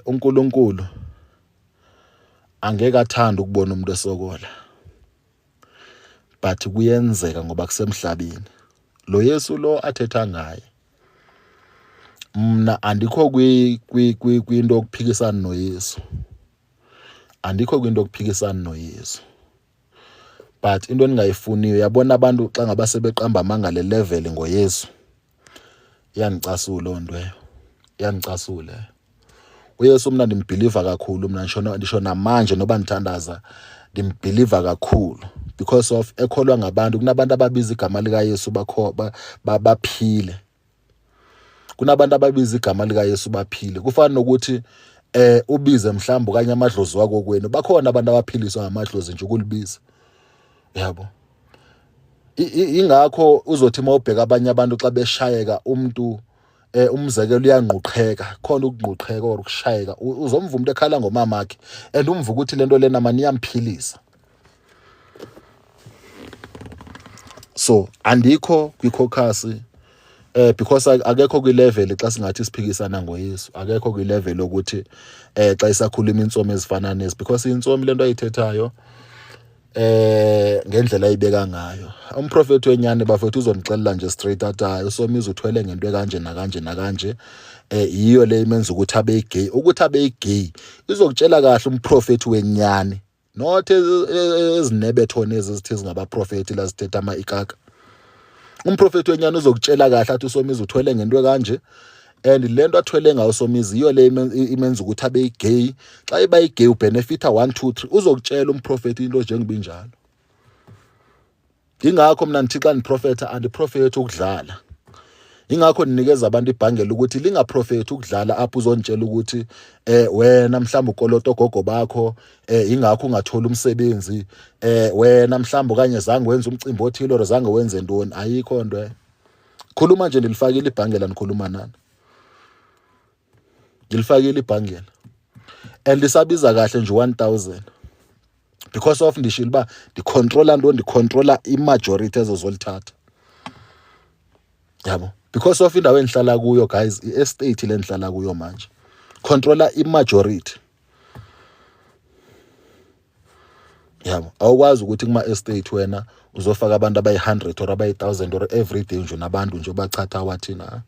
uNkulunkulu angeke athande ukubona umuntu esokola. But kuyenzeka ngoba kusemhlabeni. Lo Yesu lo athetha ngaye. Mna andikho kwi kwi kwinto yokuphikisana noYesu. Andikho kwinto yokuphikisana noYesu. But into endingayifuniyo yabona abantu xa ngaba sebeqamba amanga le level ngoYesu. Iyandicasula loo nto leyo. Iyandicasula. UYesu mna ndimbhiliva kakhulu mna ndisho ndisho namanje noba ndithandaza ndimbhiliva kakhulu because of ekholwa ngabantu kunabantu ababiza igama likaYesu bakho baphile. Kunabantu ababiza igama likaYesu baphile. Kufana nokuthi ubize mhlawumbe okanye amadlozi wako kwenu. Bakhona abantu abaphiliswa ngamadlozi nje ukulibiza. Yabo. Ingakho uzothi uma ubheka abanye abantu xa beshayeka umuntu umzekelo uyangquqheka khona ukungquqheka or ukushayeka uzomva umuntu ekhala ngomamakhe and umva ukuthi lento lena mani iyamphilisa. So andikho kwi-caucus because akekho kwi-level xa singathi siphikisana ngoYesu, akekho kwi-level yokuthi xa isakhuluma intsomi ezifana nezi because intsomi lento ayithethayo ngendlela ayibeka ngayo. Umprofethi wenyani bafethu uzonixelela nje straight athi hayi uSomizi uthwele ngento ekanje nakanje nakanje, yiyo le imenza ukuthi abe gay. Ukuthi abe gay izokutshela kahle umprofethi wenyani, not ezinebethone ezi zithi zingabaprofethi la zithetha ama ikaka. Umprofethi wenyani uzokutshela kahle athi uSomizi uthwele ngento ekanje and le nto athwele ngayo uSomizi yiyo le imenza ukuthi abe gay. Xa iba igay ubenefita 1 2 3. Uzokutshela umprofethi into njengoba injalo. Ingakho mina ndithi xa ndiprofetha andiprofethi ukudlala. Ingakho ndinikeza abantu ibhangela ukuthi lingaprofethi ukudlala apho uzonitshela ukuthi wena mhlawumbe ukolota ogogo bakho, ingakho ungathola umsebenzi, wena mhlawumbe okanye zange wenze umcimbi othile or zange wenze ntoni. Ayikho nto. Khuluma nje ndilifakile ibhangela ndikhuluma nani. Ndilifakile ibhangela. And lisabiza kahle nje 1000. Because of ndishilo uba ndikhontrola ntoni, ndikhontrola i-majority ezozolithatha. Yabo. Because of indawo endihlala kuyo guys, i-estate le ndihlala kuyo manje. Controla i-majority. Yabo, awukwazi ukuthi kuma estate wena uzofaka abantu abayi-100 or abayi-1000 or every day nje nabantu nje obachatha wathina.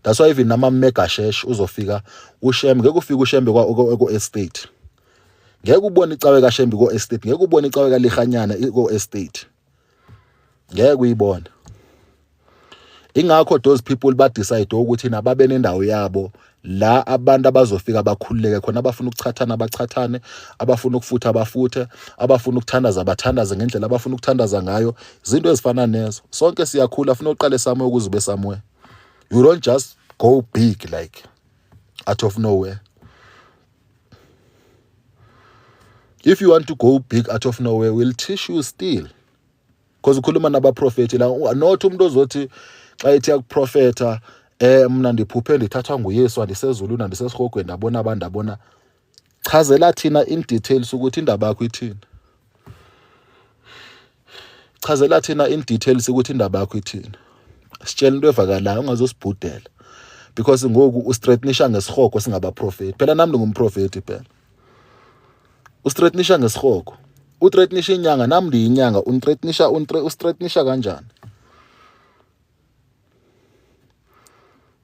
That's why even nama mega shesh uzofika uShembe, ngeke ufike uShembe kwa estate. Ngeke ubone icawe kaShembe ko estate, ngeke ubone icawe kaLihanyana ko estate. Ngeke uyibone. Ingakho those people ba decide ukuthi nababe nendawo yabo la abantu abazofika bakhululeke khona, abafuna ukuchathana bachathane, abafuna ukufutha bafuthe, abafuna ukuthandaza bathandaze ngendlela abafuna ukuthandaza ngayo. Izinto ezifana nezo. Sonke siyakhula, funa uqale somewhere ukuze ube somewhere. You don't just go big like out of nowhere. If you want to go big out of nowhere, we'll teach you still. Because ukhuluma nabaprofethi la, not umuntu ozothi xa ethi yakuprofetha mna ndiphuphe ndithathwa nguYesu andisezulwini andisesihogweni ndabona abantu ndabona. Chazela thina in details ukuthi indaba yakho ithini. Chazela thina in details ukuthi indaba yakho ithini. Sitshela into evakalayo ungazosibhudela. Because ngoku ustraightenisha ngesihogo singabaprofeti. Phela nami ngingumprofeti phela. Ustraightenisha ngesihogo. Uthreatenisha inyanga, nami ndiyinyanga, unthreatenisha ustraightenisha kanjani?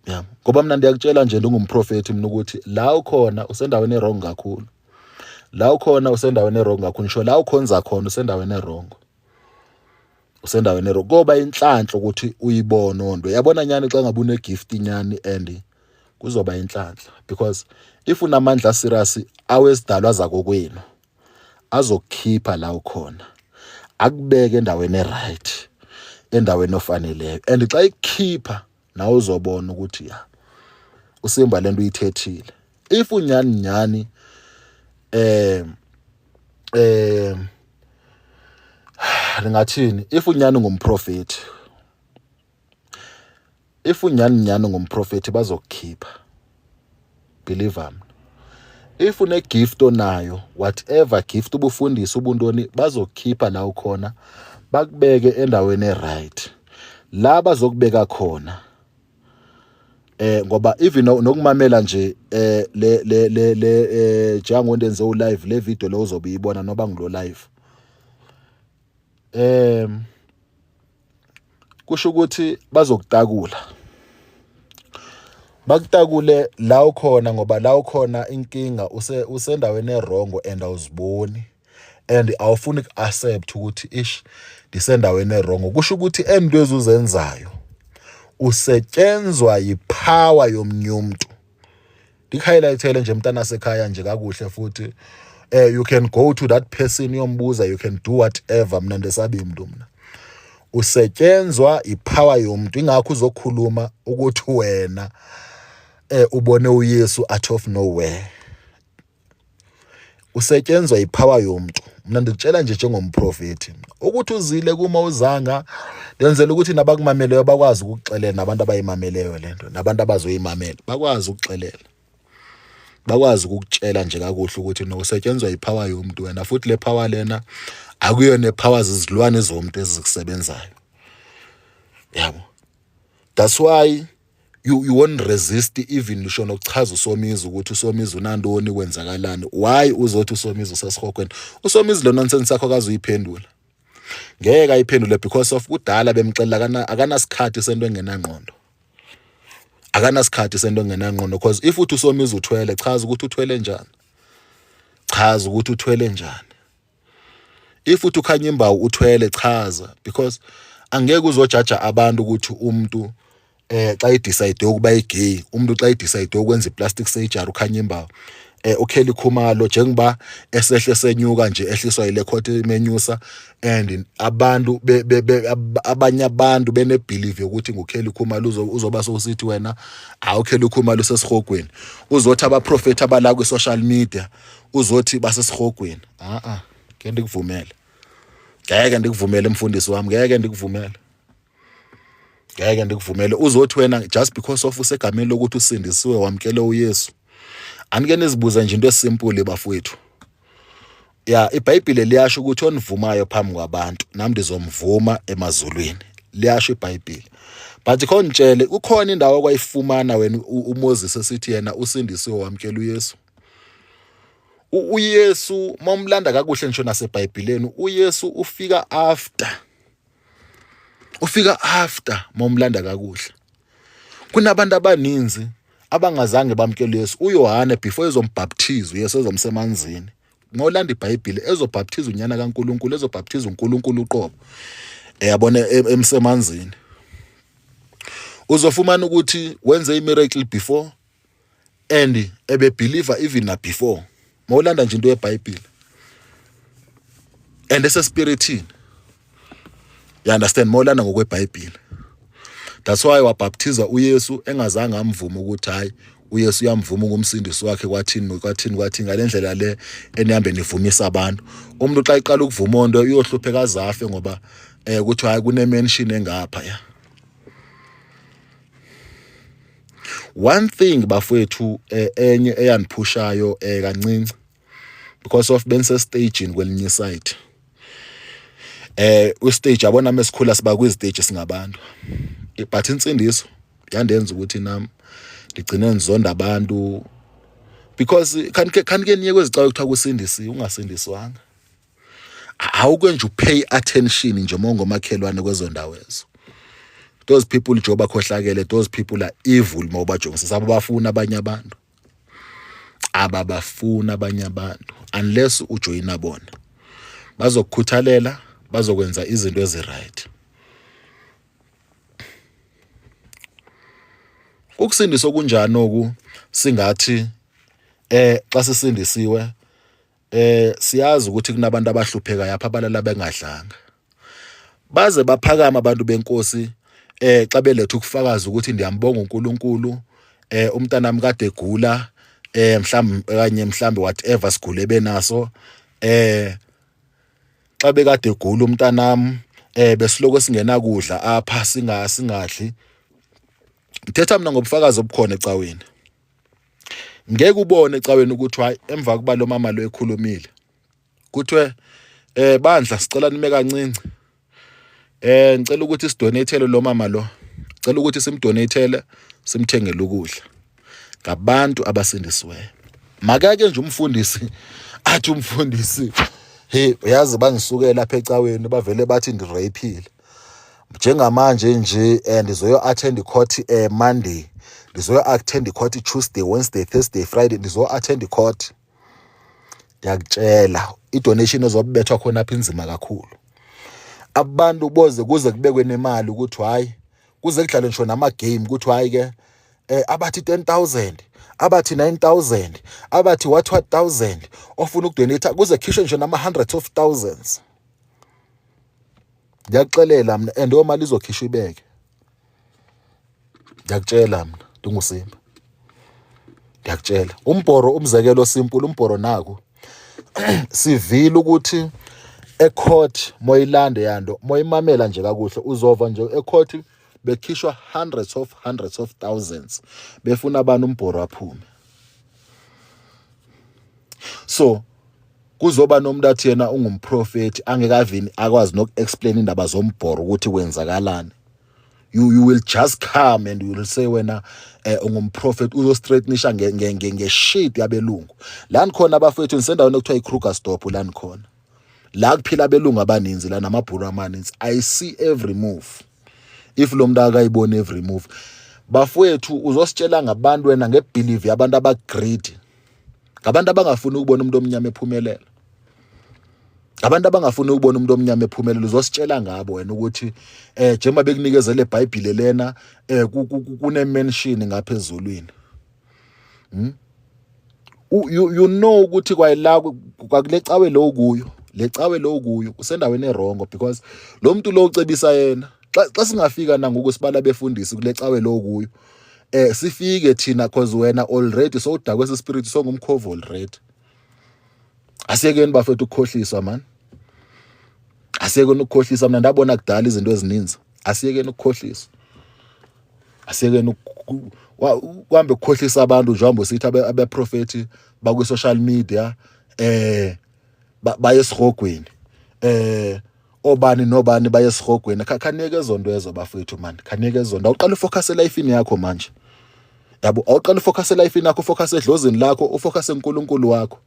Yeah, ngoba mina ndiyakutshela nje ndingumprofeti mina ukuthi la ukhona usendaweni e-wrong kakhulu. La ukhona usendaweni e-wrong kakhulu, ngisho la ukhonza khona usendaweni e-wrong. Usendaweni e-wrong. Koba inhlanhla ukuthi uyibone onto. Yabona nyani xa ngabe une gift nyani and kuzoba inhlanhla because if unamandla serious awesidalwa zakokwenu azokukhipha la ukhona akubeke endaweni e-right, endaweni ofaneleyo. And xa ikukhipha nawe uzobona ukuthi ya uSimba lento uyithethile. If unyani nyani ndingathini, if unyani ngumprofeti, if unyani nyani ngumprofeti bazokukhipha, believe mna. If une gift onayo, whatever gift ubufundisa ubuntoni, bazokukhipha la ukhona bakubeke endaweni e-right la bazokubeka khona. Ngoba even nokumamela nje le le le le njengoba ndenze u live le video lo uzobe uyibona noba ngilo live. Kusho ukuthi bazokutakula, bakutakule la ukhona, ngoba la ukhona inkinga usendaweni e-wrong and awuziboni and awufuni ku-accept ukuthi ish, ndisendaweni e-wrong. Kusho ukuthi ento ezuzenzayo usetshenzwa yi-power yomnye umuntu. Ndikuhighlightele nje, mntana sekhaya, nje kakuhle futhi. You can go to that person uyombuza, you can do whatever. Mina ndesabi umuntu mina. Usetshenzwa i-power yomuntu, ingakho uzokhuluma ukuthi wena ubone uYesu out of nowhere. Usetshenzwa i-power yomuntu. Mina ndikutshela nje njengomprofeti ukuthi uzile kuma uzanga, ndenzela ukuthi nabakumameleyo bakwazi ukukuxelela, nabantu abayimameleyo lento, nabantu abazoyimamela bakwazi ukuxelela, bakwazi ukukutshela nje kakuhle ukuthi no, usetshenzwa i-power yomuntu wena. Futhi le power lena akuyona i-power zizilwane zomuntu ezikusebenzayo, yabo. That's why you won't resist even ngisho nokuchaza uSomizi ukuthi uSomizi unantoni, kwenzakalani, why uzothi uSomizi usesihogweni. USomizi lo nonsense yakho akazuyiphendula, ngeke ayiphendule, because of kudala bemxelela akanasikhathi sento engenangqondo, akanasikhathi sento engenangqondo. Because if uthi uSomizi uthwele, chaza ukuthi uthwele njani, chaza ukuthi uthwele njani. If uthi uKhanya Imbawu uthwele, chaza, because angeke uzojaja abantu ukuthi umuntu xa i-decide ukuba i-gay, umuntu xa i-decide ukwenza i-plastic surgery, uKhanya Imbawu, uKelly Khumalo, njengoba esehle senyuka nje, ehliswa yile court imenyusa, and abantu abanye abantu bene believe ukuthi nguKelly Khumalo, uzoba sowusithi wena hawu, Kelly Khumalo usesihogweni. Uzothi abaprofeti abala kwi social media, uzothi basesihogweni. A a, ngeke ndikuvumele, ngeke ndikuvumele, mfundisi wami, ngeke ndikuvumele, ngeke ndikuvumele. Uzothi wena just because of usegameni lokuthi usindisiwe, wamkele uYesu. Anike nizibuze nje into e-simple, bafowethu. Ya, iBhayibhile liyasho ukuthi onivumayo phambi kwabantu, nami ndizomvuma emazulwini. Liyasho iBhayibhile. But khona ngitshele, kukhona indawo okwayifumana wena uMoses esithi yena usindisiwe, wamkela uYesu. UYesu mawumlanda kakuhle ngisho naseBhayibheleni, uYesu ufika after, ufika after mawumlanda kakuhle. Kunabantu abaninzi abangazange bamkele uYesu. uYohane before ezombhaptiza uYesu, ezomsemanzini, ngolanda iBhayibhile, ezobhaptiza unyana kaNkuluNkulu, ezobhaptiza uNkulunkulu uqobo, yabona, emsemanzini, uzofumana ukuthi wenze i-miracle before and ebe-believe even na before. Mawulanda nje into yeBhayibhile and esespiritini, you understand, mawulanda ngokweBhayibhile, that's why wabhaptiza uYesu engazange amvume ukuthi hayi, uYesu uyamvuma ngumsindisi wakhe, kwathini, kwathini, kwathini, ngalendlela le enihambe nivumisa abantu. Umuntu xa eqala ukuvuma onto uyohlupheka azafe, ngoba kuthiwa hayi, kune mansion engapha ya. One thing, bafowethu, enye eyandiphushayo kancinci, because of benise stagini kwelinye side, u-stage, yabona, mesikhula siba kwi-stage singabantu, but insindiso yandenza ukuthi nami ndigcine ngizonda abantu, because khanike niye kwezicawe kuthiwa kusindisiwe, ungasindiswanga. Awuke nje u-pay attention nje mongomakhelwane kwezo ndawo ezo. Those people nje bakhohlakele, those people are evil. Mawubajongisisa, ababafuna abanye abantu, ababafuna abanye abantu unless ujoyina bona. Bazokukhuthalela, bazokwenza izinto ezi-right. Ukusindiswa okunjani oku singathi xa sisindisiwe siyazi ukuthi kunabantu abahluphekayo apha, abalala bengadlanga, baze baphakama abantu benkosi xa beletha ukufakaza ukuthi ndiyambonga uNkulunkulu, umntanami kade egula, mhlawumbe kanye mhlambe whatever sigule benaso, xa bekade egula umntanami, besiloko singena kudla apha, singadli. Ngithetha mina ngobufakazi obukhona ecaweni. Ngeke ubone ecaweni ukuthi hayi, emva kuba lo mama lo ekhulumile, kuthiwe bandla, sicela nime kancinci, ngicela ukuthi sidonatele lo mama lo, cela ukuthi simdonatele, simthengele ukudla. Ngabantu abasindisiweyo. Makake nje umfundisi athi, umfundisi, Hey, uyazi bangisukela lapha ecaweni bavele bathi ndireyphile. Njengamanje nje ndizoyo attend court Monday, ndizoyo attend court Tuesday, Wednesday, Thursday, Friday, ndizo attend court. Ndiyakutshela i-donation ezobethwa khona apha inzima kakhulu. Abantu boze kuze kubekwe nemali ukuthi hayi kuze kudlalwe ngisho nama-game ukuthi hayi ke abathi 10000, abathi 9000, abathi what what thousand, ofuna ukudonate kuze khishwe ngisho nama hundreds of thousands. Ngiyakuxelela mina, and leyo mali izokhishwa ibeke. Ngiyakutshela mina ndinguSimba, ngiyakutshela. Umbhoro, umzekelo simple, umbhoro naku sivile ukuthi ecourt moyilande yanto moyimamela nje kakuhle, uzova nje ecourt bekhishwa hundreds of thousands befuna abantu umbhoro aphume. So kuzoba nomuntu athi yena ungumprofeti angekavini akwazi noku-explain indaba zombhoro ukuthi kwenzakalani. You will just come and you will say wena ungumprofeti, uzostraightenisha nge-shit yabelungu. La nikhona abafethu, nisendaweni ekuthiwa i-Krugersdorp, la nikhona la kuphila abelungu abaninzi la namabhuru amaninzi. I see every move. If lo muntu akayiboni every move, bafowethu, uzositshela ngabantu wena ngebelief yabantu abagreedy, ngabantu abangafuni ukubona umuntu omnyama ephumelela, abantu abangafuni ukubona umuntu omnyama ephumelela. Uzositshela ngabo wena ukuthi njengoba bekunikezele eBhayibhile lena kune mansion ngapha ezulwini. You know ukuthi kwayila kwakule cawe lo kuyo, le cawe lo kuyo usendaweni e-wrong, because lo muntu lo ucebisa yena. Xa singafika nangoku sibala befundisi kule cawe lo kuyo, sifike thina, cause wena already sowudakwe spirit, songumkhovu already. Asiyekeni bafethu ukukhohliswa man, asiyekeni ukukhohlisa. Mina ndabona kudala izinto ezininzi. Asiyekeni ukukhohlisa, asiyekeni kuhambe kukhohlisa abantu njengoba sithi abeprofeti bakwi-social media baye esihogweni, obani nobani baye esihogweni. Khaniyeke ezo nto ezo bafethu man, khaniyeke ezo nto. Awuqala ufocus elifini yakho manje, yabo. Awuqala ufocus elifini yakho, ufocus edlozini lakho, ufocus eNkulunkulu wakho.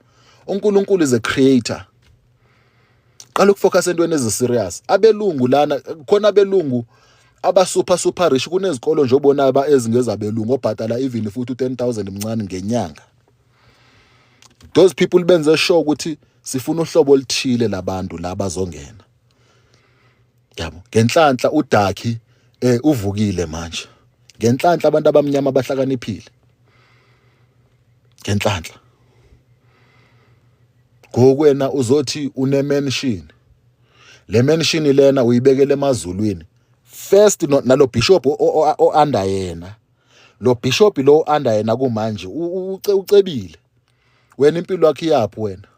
UNkulunkulu is a creator. Qala ukufocus entweni ezi-serious. Abelungu lana khona, abelungu aba super super rich, kunezikolo nje obona aba ezingezabelungu obhatala even futhi u10000 mncane ngenyanga. Those people benze sure ukuthi sifuna uhlobo oluthile labantu la bazongena, yabo. Ngenhlanhla udakhi uvukile manje. Ngenhlanhla abantu abamnyama bahlakaniphile, ngenhlanhla. Ngokwena uzothi une mansion, le mansion lena uyibekele emazulwini first. No, nalo bishop o-under yena, lo bishop lo under yena kumanje ucebile. Wena impilo yakho iyaphi wena?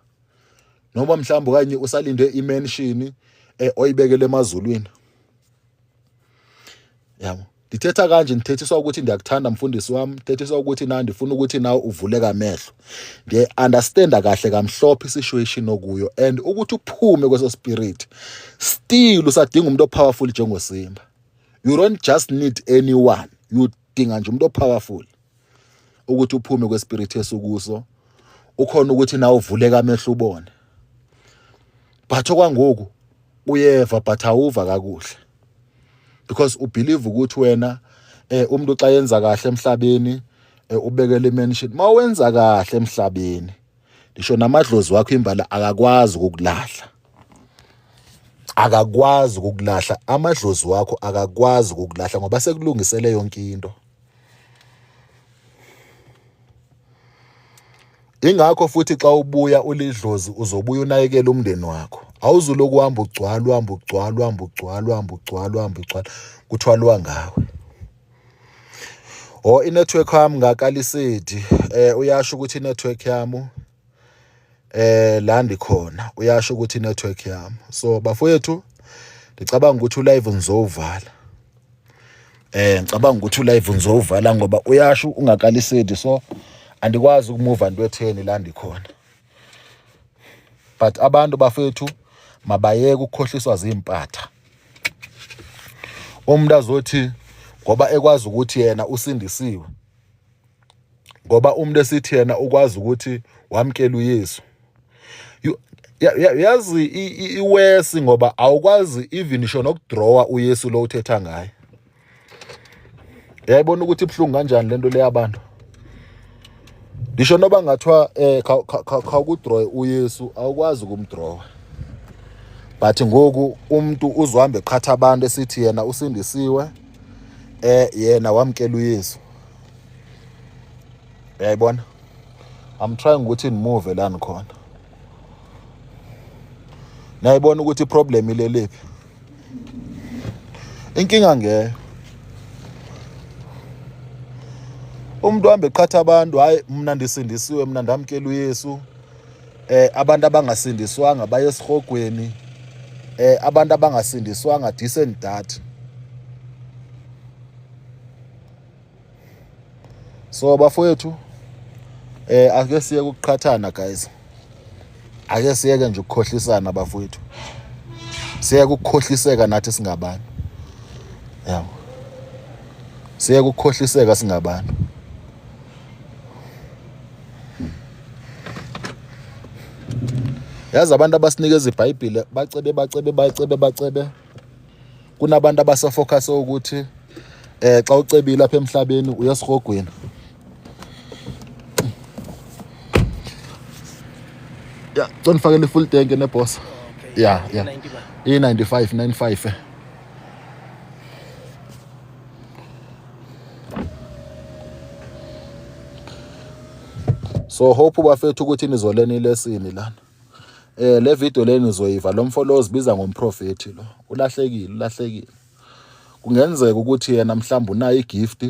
Noma mhlawumbe okanye usalinde imansion oyibekele emazulwini, yabo. Ndithetha kanje ndithethiswa ukuthi ndiyakuthanda mfundisi wami, ndithethiswa ukuthi na ndifuna ukuthi nawe uvuleke amehlo. Ndiye-understanda kahle kamhlophe isituation okuyo, and ukuthi uphume kweso spirit still usadinga umuntu opowerful njengoSimba. You don't just need anyone, you dinga nje umuntu opowerful ukuthi uphume kwespirit esukuso, ukhona ukuthi nawe uvuleke amehlo ubone. But okwangoku uyeva but awuva kakuhle, because ubelieve ukuthi wena umuntu xa yenza kahle emhlabeni ubekele imansion. Mawenza kahle emhlabeni, ngisho namadlozi wakho imbala akakwazi ukukulahla, akakwazi ukukulahla. Amadlozi wakho akakwazi ukukulahla ngoba sekulungisele yonke into. Ingakho futhi xa ubuya ulidlozi uzobuya unakekele umndeni wakho. Awuzuloku uhamba ugcwala, uhamba ugcwala, uhamba ugcwala, uhamba ugcwala, uhamba ugcwala, kuthwalwa ngawe. Oh, inetwork yami ngakalisedi uyasho ukuthi inetwork yami la ndikhona, uyasho ukuthi inetwork yami. So bafowethu, ngicabanga ukuthi ulive ngizovala, ngicabanga ukuthi ulive ngizovala ngoba uyasho ungakalisedi, so andikwazi ukumuva into etheni la ndikhona. But abantu bafethu mabayeke ukukhohliswa zimpatha. Umuntu azothi ngoba ekwazi ukuthi yena usindisiwe, ngoba umuntu esithi yena ukwazi ukuthi wamkela uYesu. Yazi iwesi ngoba awukwazi even sho nokudrawa uYesu lo uthetha ngaye. Uyayibona ukuthi ibuhlungu kanjani lento le yabantu. Ngisho noba ngathiwa eh khawukudraw uYesu awukwazi ukumdrawa. But ngoku umuntu uzohamba eqhatha abantu esithi yena usindisiwe eh yena wamkela uYesu. Uyayibona? I'm trying ukuthi ngimove la nikhona. Nayibona ukuthi iproblem ilelephi. Inkinga ngeyo. Umuntu uhambe eqhatha abantu hayi mina ndisindisiwe mina ndamkela uYesu. Eh abantu abangasindiswanga baye esihogweni. Eh abantu abangasindiswanga this and that. So bafowethu eh ake siye ukuqhathana guys. Ake siyeke nje ukukhohlisana bafowethu. Siyeke ukukhohliseka nathi singabantu. Yabo. Siyeke ukukhohliseka singabantu. Yazi abantu abasinikeza iBhayibheli bacebe bacebe bacebe bacebe kunabantu abasafocus ukuthi eh xa ucebile apha emhlabeni uya esihogweni ya cela ndifakele i-full tank neboss ya ya i-95 95 so hope bafethu ukuthi nizolena ilesini lana. Eh le video le nizoyiva lo mfo lo uzibiza ngomprofethi lo ulahlekile ulahlekile. Kungenzeka ukuthi yena mhlawumbe unayo igift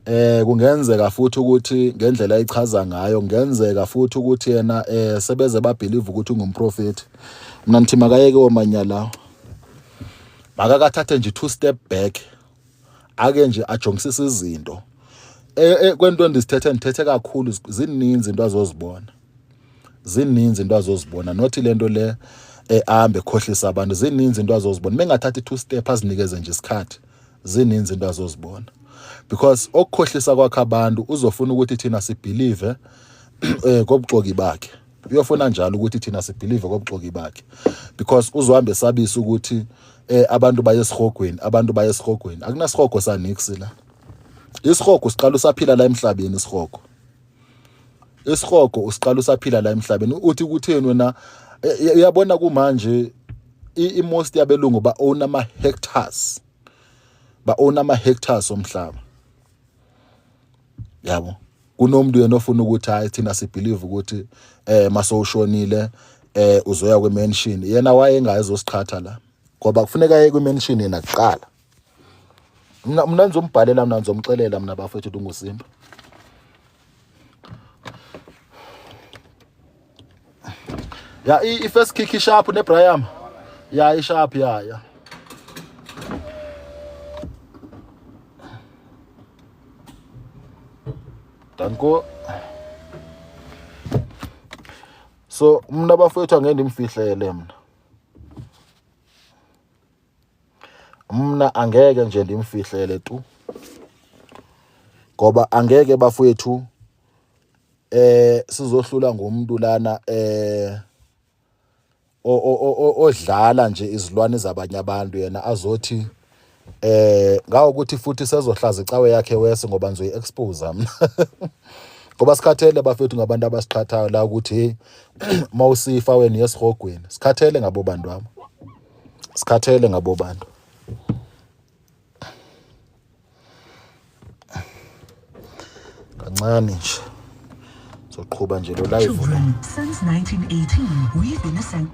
eh kungenzeka futhi ukuthi ngendlela ayichaza ngayo kungenzeka futhi ukuthi yena eh sebeze babelieve ukuthi ungumprofethi. Mina ngithi makayeke omanyala. Makakathathe nje two step back. Ake nje ajongisise izinto. Eh, eh kwento endizithethe ndithethe kakhulu zininzi into azozibona. Zininzi into azozibona not lento le ehambe ekhohlisa abantu zininzi into azozibona mengathatha i-two step azinikeze nje isikhathi zininzi into azozibona because okukhohlisa kwakhe abantu uzofuna ukuthi thina sibelieve eh kobuxoki bakhe uyofuna njalo ukuthi thina sibelieve kobuxoki bakhe because uzohamba esabisa ukuthi eh abantu baye esihogweni abantu baye esihogweni akunasihogo sanix la isihogo siqala usaphila la emhlabeni isihogo Isihogo usiqala usaphila la emhlabeni uthi kutheni wena e, e, uyabona kumanje i-most yabelungu ba own ama hectares ba own ama hectares omhlaba yabo kunomuntu yena ofuna ukuthi hayi thina sibelieve ukuthi eh masowushonile eh uzoya kwi mansion yena wayengayezosiqhatha la ngoba kufuneka aye kwi mansion yena kuqala Mina mina ngizombhalela mina ngizomxelela mina bafethu ukuthi unguSimba. Ya i first kick sharp ne Brian. Ya i sharp ya ya. Danko. So mina bafethu angeke ndimfihlele mina. Mna angeke nje ndimfihlele tu ngoba angeke bafowethu eh sizohlula ngomuntu lana eh odlala nje izilwane zabanye abantu yena azothi eh ngawo ukuthi futhi sezohlaza icawe yakhe wese ngoba ngizoyi expose mina ngoba sikhathele bafethu ngabantu abasiqhathayo la ukuthi hey mawusifa wena uyesihogweni sikhathele ngabo bantu abo Sikhathele ngabo bantu. Kancane nje. Soqhuba nje lo live lo. Children, since 1918, we've been a san-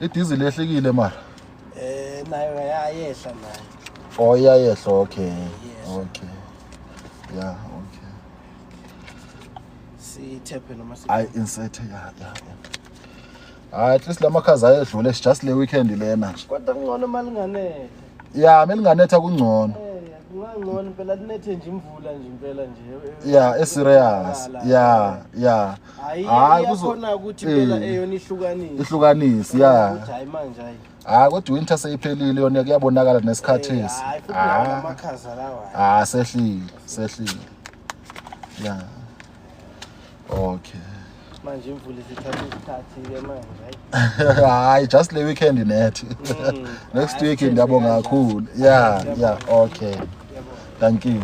Idizili yehlekile mara. Eh nayo yayehla nayo. Oh iyayehla okay. Iyehla. Okay. Yeah, okay. Sithephe noma si I insert ya ya. Hayi at least lamakhaza ayedlule it's just le weekend lena nje. Kodwa kungcono malinganetha. Yeah, melinganetha kungcono. Eh Kungangcono impela linethe nje imvula nje impela nje. Yeah, eserious. Yeah. Hayi, Hayi, kuzo- iyakhona ukuthi impela Eh. eyona ihlukanise. Ihlukanise, yeah. Ukuthi hayi manje hayi. Hayi, kodwa winter seyiphelile yona, kuyabonakala nesikhathi Eh, esi. Hayi, futhi Ah. nawo amakhaza lawa. Ah, sehlile, sehlile. Yeah. Okay. Manje imvula isithatha isikhathi ke manje hayi. Hayi, just le weekend net. Next Hayi, week sithembe ngiyabonga kanjalo. kakhulu. Yeah, okay. Ngiyabonga. Thank you.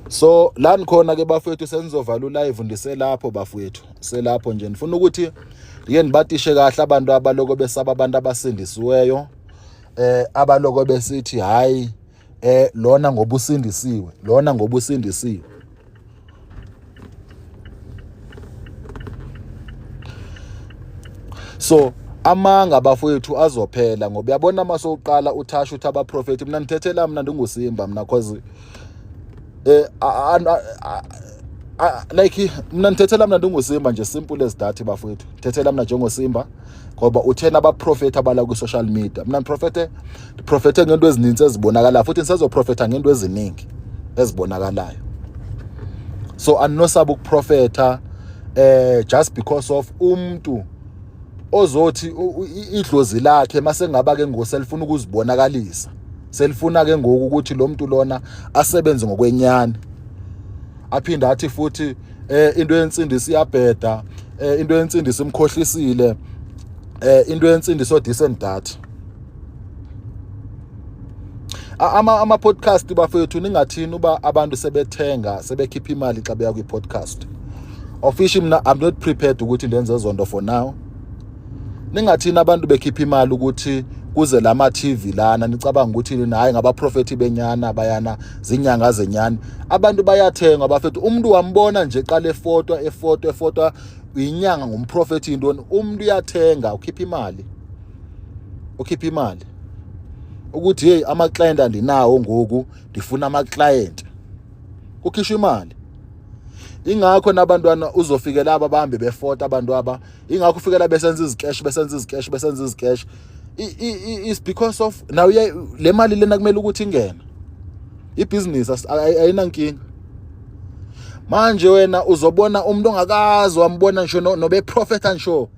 So la nikhona ke bafowethu, senizovala ulive, ndiselapho bafowethu, selapho nje. Ndifuna ukuthi ndike ndibatishe kahle abantu abaloko besaba abantu abasindisiweyo, abaloko besithi hayi, lona ngoba usindisiwe, lona ngoba usindisiwe. So amanga bafowethu azophela, ngoba uyabona masowuqala uthasha uthi abaprofeti, mina ndithethela mina ndinguSimba mina, cause like mina ndithethela mina ndinguSimba nje, simple as that bafowethu. Ndithethela mina njengoSimba ngoba uthena abaprofeti abala kwi-social media. Mina ndiprofethe ngento ezininzi ezibonakalayo, futhi ndisezoprofetha ngento eziningi ezibonakalayo. So andinosaba ukuprofetha just because of umuntu ozothi idlozi lakhe masengaba ke ngoku selifuna ukuzibonakalisa, selifuna ke ngoku ukuthi lo muntu lona asebenze ngokwenyani, aphinde athi futhi into yensindiso iyabheda, into yensindiso imkhohlisile, into yensindiso this and that. Ama podcast bafethu, ningathini uba abantu sebethenga, sebekhipha imali xa beya kwi-podcast. Officially mina I'm not prepared ukuthi ndenze zonto for now. Ningathini abantu bekhipha imali ukuthi kuze lama TV lana, nicabanga ukuthi nina hayi ngabaprofeti benyana bayana zinyanga zenyani. Abantu bayathengwa bafethu. Umuntu wambona nje qala efotwa, efotwa, efotwa inyanga ngumprofeti intoni, umuntu uyathenga, ukhipha imali, ukhipha imali ukuthi hey, ama client andinawo ngoku, ndifuna ama client, kukhishwa imali. Ingakho nabantwana uzofikela aba bambi befota abantu aba, ingakho ufikela besenza izikesh, besenza izikesh, besenza izikesh. It's because of now le mali lena kumele ukuthi ingene ibhizinisi, ayinankinga. Manje wena uzobona umuntu ongakazi wambona ngisho nobe prophet ngisho,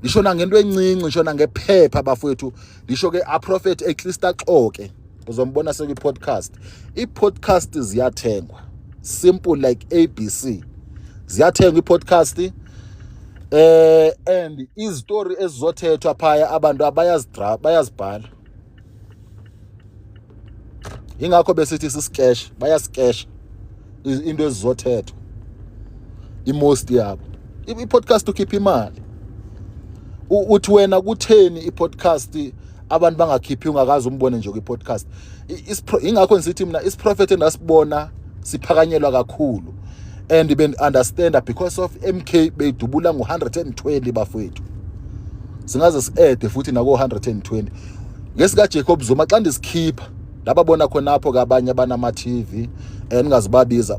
ngisho nangento encinci, ngisho nangephepha bafowethu, ngisho ke a prophet at least axoke, uzombona sekwi podcast. I podcast ziyathengwa, simple like ABC, ziyathengwa i podcast. And izitori ezizothethwa phaya abantu abayazidra, bayazibhala. Ingakho besithi sisikesh, bayasikesha into ezizothethwa imost yabo. I-podcast ukhipha imali. Uthi wena kutheni i-podcast abantu bangakhiphi, ungakaze umbone nje kwi-podcast. Ingakho ngisithi mina isiprofet endasibona siphakanyelwa kakhulu and ben understand because of MK beyidubula ngo-120 bafowethu, singaze si-ede futhi nako-120 ngesika Jacob Zuma. Xa ndisikhipha lababona khonapho ke abanye abanama TV, ningazibabiza,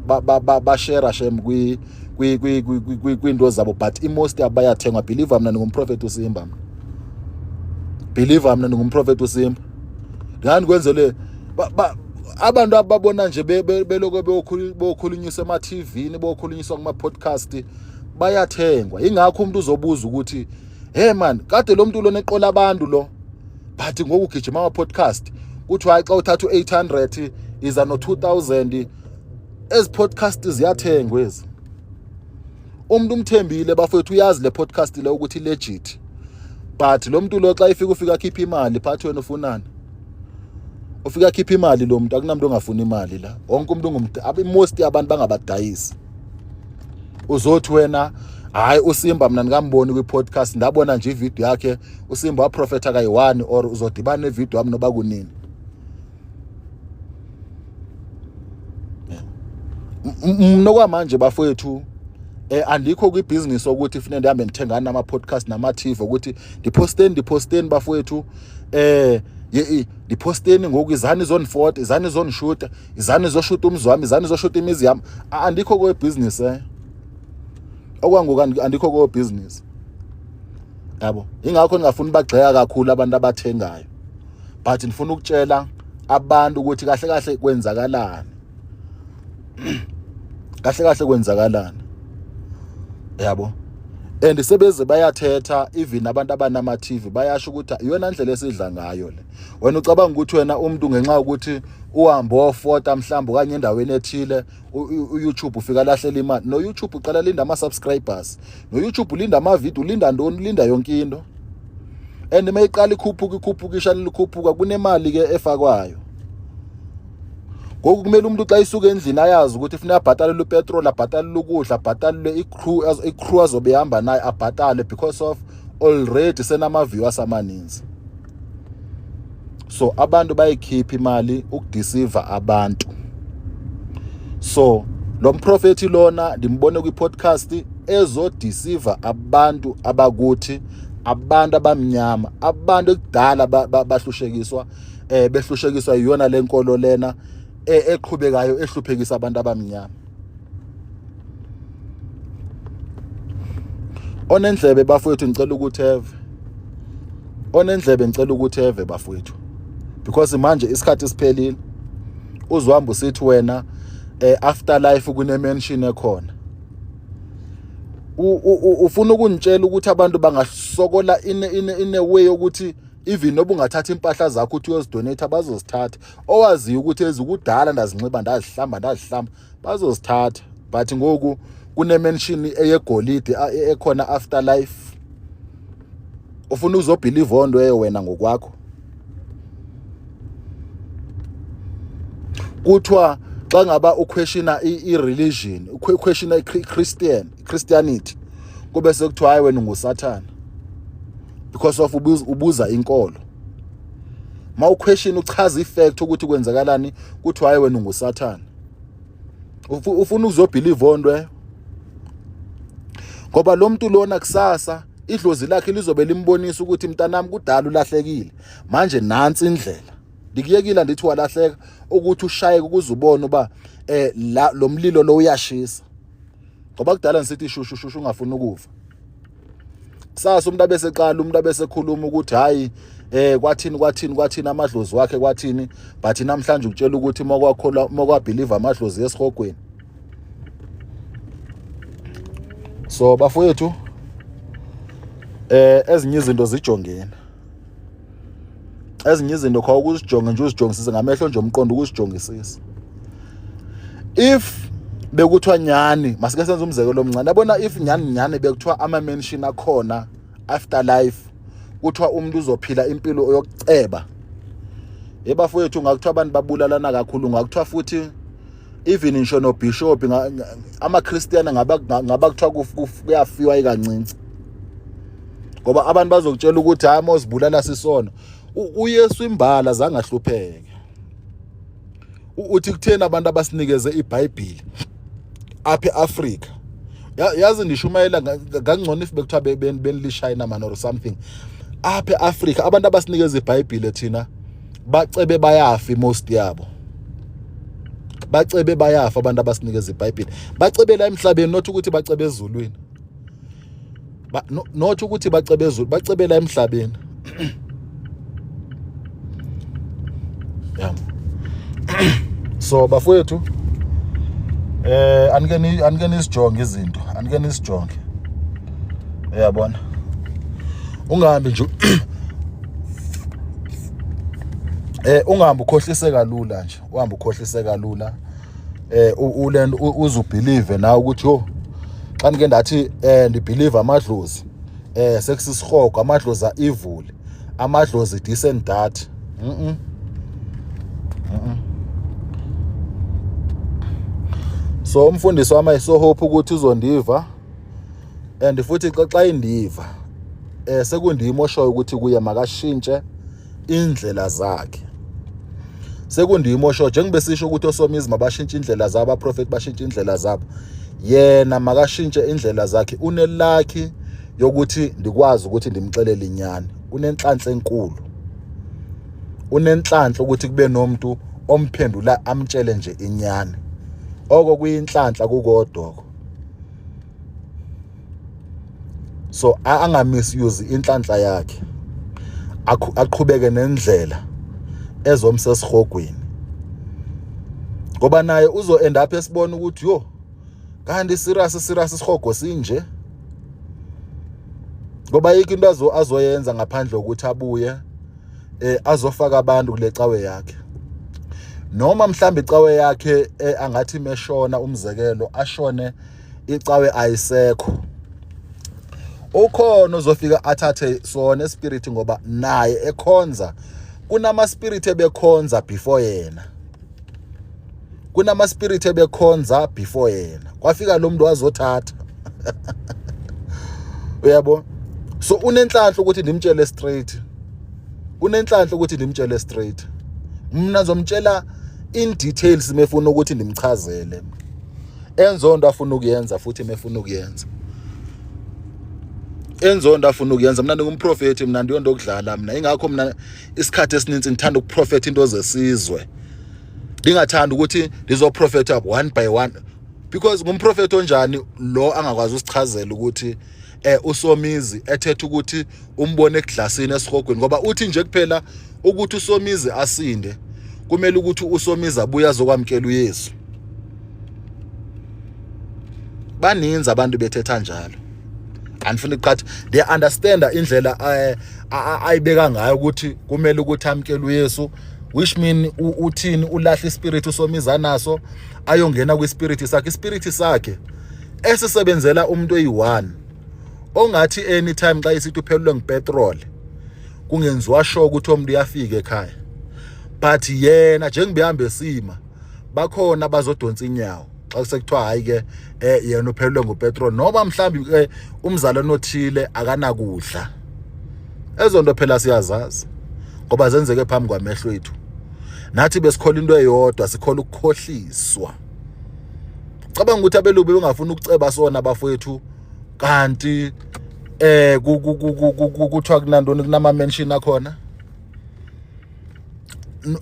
bashare shem kwi kwi kwi kwi kwinto zabo, but imost yabo bayathengwa. Believe mina, ndingumprofeti uSimba mina, believe mina, ndingumprofeti uSimba. Ndingani kwenzele abantu ababona nje beloko beyokhulunyiswa ema-TV, bokhulunyiswa kuma-podcast, bayathengwa. Ingakho umuntu uzobuza ukuthi hey man, kade lo muntu lona eqola abantu lo, but ngoku ugijima ama-podcast, kuthiwa hayi xa uthatha u-800 iza no-2000. Ezi podcast ziyathengwa ezi. Umuntu umthembile bafowethu, uyazi le podcast le ukuthi legit, but lo muntu lo xa ifika ufika akhipha imali phathi, wena ufunani? Ufika akhipha imali lo muntu. Akunamuntu ongafuni imali la, wonke umuntu most abantu bangabadayisi. Uzothi wena hayi uSimba mina ndikamboni kwi-podcast, ndabona nje ivideo yakhe uSimba waprofetha kayi-1, or uzodibana nevideo yami noba kunini. Mna okwamanje bafowethu, andikho kwibhizinisi ukuthi kufanele ndihambe ndithengana nama-podcast nama-TV ukuthi ndiphosteni, ndiphosteni bafowethu, ndiphosteni ngoku, izani izondifota, izani izondishuta, izani izoshuta umzi wami, izani izoshuta imizi yami. Andikho kwebhizinisi. Okwangoku andikho ko business. Yabo, ingakho ngingafuni bagxeka kakhulu abantu abathengayo. But ngifuna ukutshela abantu ukuthi kahle kahle kwenzakalani. Kahle kahle kwenzakalani. Yabo. And sebeze bayathetha even abantu abanama TV bayasho ukuthi iyona ndlela esidla ngayo le. Wena ucabanga ukuthi wena umuntu ngenxa yokuthi uhambe ofota mhlawumbe okanye endaweni ethile uYouTube ufika lahlela imali. No YouTube uqala linda ama subscribers. No YouTube ulinda ama video, ulinda ntoni, ulinda yonke into. And mayiqala ikhuphuka ikhuphuka ishane likhuphuka kunemali ke efakwayo. Ngoku kumele umuntu xa isuka endlini ayazi ukuthi ufuna abhatalele upetrol, abhatalele ukudla, abhatalele i-crew, i-crew azobe ehamba nayo abhatale because of already senama viewers amaninzi. So abantu bayikhipha imali ukudeceive abantu. So lo mprofethi lona ndimbone kwi-podcast ezodeceive abantu abakuthi abantu abamnyama, abantu ekudala bahlushekiswa behlushekiswa iyona lenkolo lena eqhubekayo ehluphekisa abantu abamnyama. Onendlebe bafowethu ngicela ukuthi eve. Onendlebe ngicela ukuthi eve bafowethu. Because manje isikhathi siphelile. Uzohamba usithi wena afterlife kune mansion ekhona. Ufuna ukungitshela ukuthi abantu bangasokola in a way yokuthi even noba ungathatha impahla zakho uthi uyozidonate bazozithatha. Owaziyo ukuthi ezikudala ndazinxiba ndazihlamba ndazihlamba bazozithatha, but ngoku kune mansion eyegolide ekhona afterlife. Ufuna uzobelieve onto eyo wena ngokwakho. Kuthiwa xa ngaba uquestiona i-religion, uquestiona i-Christian, Christianity, kube sekuthiwa hayi wena ungusathana because of ubuza inkolo. Ma uquestion uchaza ifact ukuthi kwenzakalani, kuthiwa hayi wena ungusathana. Ufuna ukuzobelieve onto eyo. Ngoba lo muntu lona kusasa idlozi lakhe lizobe limbonisa ukuthi mntanami kudala ulahlekile, manje nansi indlela. Ndikuyekile ndithi walahleka ukuthi ushayeke ukuze ubone uba la lo mlilo lo uyashisa. Ngoba kudala ngisithi shushu shushu ungafuni ukufa. Kusasa umuntu abeseqala umuntu abesekhuluma ukuthi hayi kwathini kwathini kwathini amadlozi wakhe kwathini, but namhlanje ukutshela ukuthi mokwakholwa mokwabelieve amadlozi esihogweni. So bafowethu ezinye izinto zijongeni. Ezinye izinto kho ukuzijonga nje uzijongisise ngamehlo nje umqondo ukuzijongisisa. If bekuthiwa nyani, masike senze umzekelo omncane. Yabona if nyani nyani bekuthiwa ama mansion akhona afterlife, kuthiwa umuntu uzophila impilo yokuceba. Yebafowethu ngakuthiwa abantu babulalana kakhulu, ngakuthiwa futhi even ngisho no bishop ama Christian ngaba ngaba kuthiwa kuyafiwa ikancinci. Ngoba abantu bazokutshela ukuthi hayi mozibulala sisono. uYesu imbala zange ahlupheke. Uthi kutheni abantu abasinikeze iBhayibheli apha eAfrica. Yazi ndishumayela kangcono if bekuthiwa benilishayina man or something. Apha eAfrica abantu abasinikeza iBhayibheli thina bacebe bayafa most yabo. Bacebe bayafa abantu abasinikeza iBhayibheli. Bacebela emhlabeni not ukuthi bacebe ezulwini. Not ukuthi bacebe ezulu, bacebela emhlabeni. Yeah. So bafowethu anike nisijonge izinto, anike nisijonge. Uyabona? Ungahambi nje ungahambi ukhohliseka lula nje, uhambe ukhohliseka lula. Ulento uzubelieve nawe ukuthi yo xa ndike ndathi ndibelieve amadlozi sekusisihogo, amadlozi a-evil, amadlozi this and that. So umfundisi wami I so hope ukuthi uzondiva, and futhi xa indiva sekundimi oshoyo ukuthi kuye makashintshe indlela zakhe. Sekundimi oshoyo njengoba sisho ukuthi osomizi mabashintshe indlela zabo, abaprofeti bashintshe indlela zabo, yena makashintshe indlela zakhe. Unelakhi yokuthi ndikwazi ukuthi ndimxelele inyani, unenhlanhla enkulu, unenhlanhla ukuthi kube nomuntu omphendula amtshele nje inyani. Oko kuyinhlanhla kukodwa. So anga-misuse inhlanhla yakhe, aqhubeke nendlela ezomsa esihogweni, ngoba naye uzo end up esibona ukuthi yo, kanti serious serious isihogo sinje, ngoba ayikho into azoyenza ngaphandle kokuthi abuye azofaka abantu kule cawe yakhe, noma mhlambe icawe yakhe angathi meshona, umzekelo, ashone icawe ayisekho, ukhona ozofika athathe sona espirit, ngoba naye ekhonza kunama spirit ebekhonza before yena, kunama spirit ebekhonza before yena, kwafika lo muntu wazothatha, uyabo. So unenhlanhla ukuthi ndimtshele straight, unenhlanhla ukuthi ndimtshele straight. Mina ngizomtshela in details mefuna ukuthi ndimchazele enzonto afuna ukuyenza, futhi mefuna ukuyenza enzonto afuna ukuyenza. Mina ndingumprofethi, mina ndiyonto okudlala mina, ingakho mina isikhathi esininzi ngithanda ukuprofetha into zesizwe, ndingathanda ukuthi ndizoprofetha one by one, because ngumprofethi onjani lo angakwazi usichazela ukuthi uSomizi ethetha ukuthi umbone ekudlasini esihogweni, ngoba uthi nje kuphela ukuthi uSomizi asinde kumele ukuthi uSomizi abuye azokwamkela uYesu. Baninzi abantu bethetha njalo, andifuni ukuqhatha. Ndiya-understanda indlela ayibeka ngayo ukuthi kumele ukuthi amkele uYesu, which mean uthini? Ulahla ispirit uSomizi anaso, ayongena kwispirit sakhe, ispirit sakhe esisebenzela umuntu oyi-one ongathi anytime xa isithi uphelelwe ngipetrol kungenziwa sure ukuthi umuntu uyafika ekhaya, but yena njengoba ehamba esima bakhona abazodonsa inyawo xa sekuthiwa hayi ke, yena uphelelwe ngupetrol, noma mhlawumbi ke umzalwane othile akanakudla. Ezo nto phela siyazazi ngoba zenzeke phambi kwamehlo ethu. Nathi besikhola into eyodwa, sikhola ukukhohliswa. Cabanga ukuthi abelubi bengafuna ukuceba sona bafowethu, kanti kuthiwa kunantoni, kunama mansion akhona.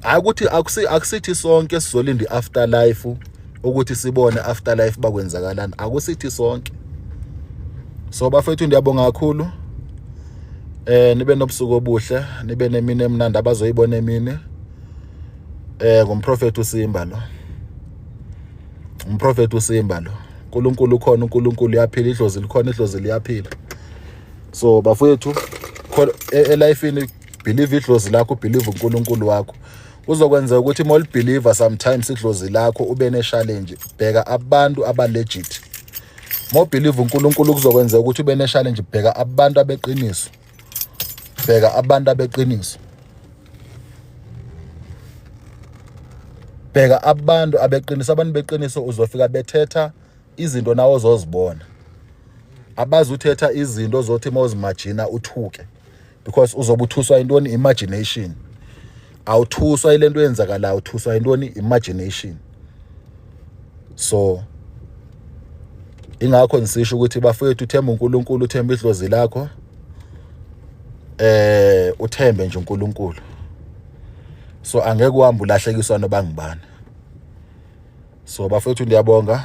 Hayi ukuthi akusithi sonke sizolinda i-afterlife ukuthi sibone afterlife bakwenzakalani, akusithi sonke. So bafethu, ndiyabonga kakhulu, nibe nobusuku obuhle, nibe nemini emnandi abazoyibona emini. Ngumprofeti uSimba lo, umprofeti uSimba lo. uNkulunkulu ukhona, uNkulunkulu uyaphila, idlozi likhona, idlozi liyaphila. So bafowethu, elifini believe idlozi lakho, believe uNkulunkulu wakho. Kuzokwenzeka ukuthi uma ulibelieve sometimes idlozi lakho ube ne-challenge, bheka abantu aba-legit. Uma ubelieve uNkulunkulu kuzokwenzeka ukuthi ube ne-challenge, bheka abantu abeqiniso, bheka abantu abeqiniso, bheka abantu abeqiniso. Abantu beqiniso uzofika bethetha izinto nawe ozozibona, abazi uthetha izinto ozothi uma uzimagina uthuke, because uzobe uthuswa intoni? Imagination. Awuthuswa ile nto eyenzakalayo, uthuswa intoni? Imagination. So ingakho ngisisho ukuthi bafowethu, uthemba uNkulunkulu, uthemba idlozi lakho, uthembe nje uNkulunkulu, so angeke uhambe ulahlekiswa noba ngibani. So bafowethu, ndiyabonga,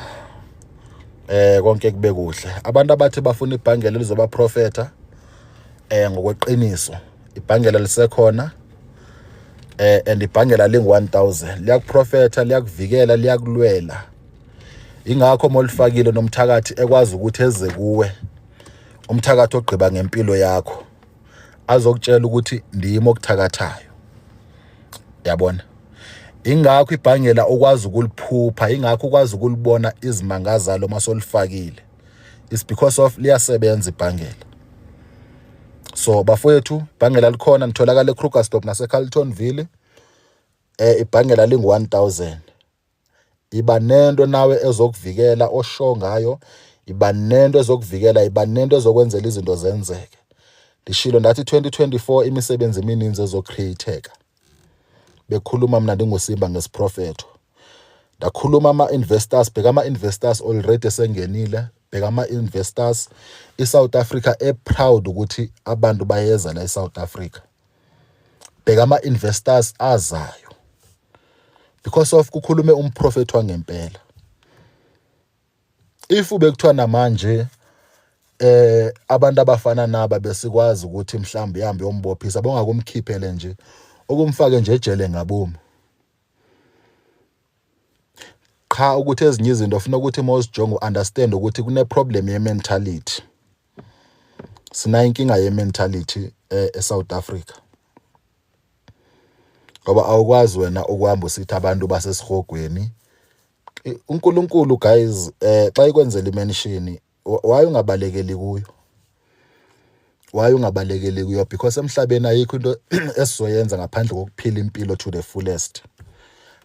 konke kube kuhle. Abantu abathi bafuna ibhangela lizoba profeta ngokweqiniso, ibhangela lisekhona, and ibhangela lingu 1000, liyakuprofetha, liyakuvikela, liyakulwela. Ingakho molifakile nomthakathi ekwazi ukuthi eze kuwe, umthakathi ogqiba ngempilo yakho, azokutshela ukuthi ndimi okuthakathayo, yabona. Ingakho ibhangela ukwazi ukuliphupha, ingakho ukwazi ukulibona izimangazalo masolifakile, it's because of liyasebenza ibhangela. So bafowethu, ibhangela likhona, nitholakala eKrugersdorp nase-Carltonville. Ibhangela lingu 1000. Iba nento nawe ezokuvikela osho ngayo, iba nento ezokuvikela, iba nento ezokwenzela izinto zenzeke. Ndishilo ndathi 2024 imisebenzi emininzi ezocreateka. Bekhuluma mina ndinguSimba ngesiprofetho, ndakhuluma ama-investors, bheka ama-investors already esengenile, bheka ama-investors. I-South Africa e-proud ukuthi abantu bayeza la e-South Africa, bheka ama-investors azayo because of kukhulume umprofethi wangempela. If ubekuthiwa namanje Abantu abafana naba besikwazi ukuthi mhlawumbe ihambe yombophisa bongakumkhiphele nje ukumfake nje ejele ngabomu. Qha ukuthi ezinye izinto ufuna ukuthi uma uzijonga u-understand ukuthi kune-problem ye-mentality. Sinayo inkinga ye-mentality e-South Africa. Ngoba awukwazi wena ukuhamba usithi abantu basesihogweni. UNkulunkulu guys xa ikwenzela imenshini why ungabalekeli kuyo? Why ungabalekeli kuyo? Because emhlabeni ayikho into esizoyenza ngaphandle kokuphila impilo to the fullest.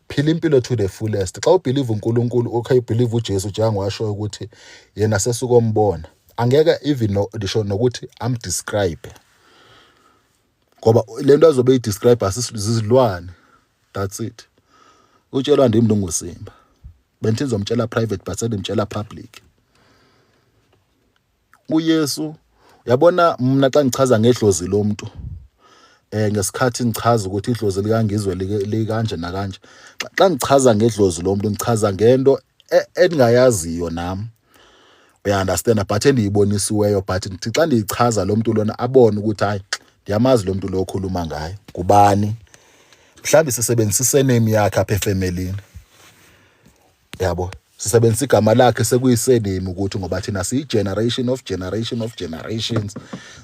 Phila impilo to the fullest. Xa ubelieve uNkulunkulu, okay, ubelieve uJesu njengoba washo ukuthi yena sesukombona. Angeke even no ndisho nokuthi am describe. Ngoba lento azobe eyidescribe asizilwane. That's it. Utshelwa ndim lungusimba. Bengithi ngizomtshela private but sendimtshela public. UYesu uyabona mina xa ngichaza ngedlozi lomuntu ngesikhathi ngichaza ukuthi idlozi likaNgizwe likanje nakanje, xa ngichaza ngedlozi lomuntu ngichaza ngento endingayaziyo nami, uya understand, but endiyibonisiweyo, but ndithi xa ndiyichaza lo muntu lona abone ukuthi hayi, ndiyamazi lo muntu lo okhuluma ngayo ngubani, mhlawumbe sisebenzisa isename yakhe apha efemelini, yabo, sisebenzisa igama lakhe sekuyisename ukuthi ngoba thina siyi-generation of generation of generations,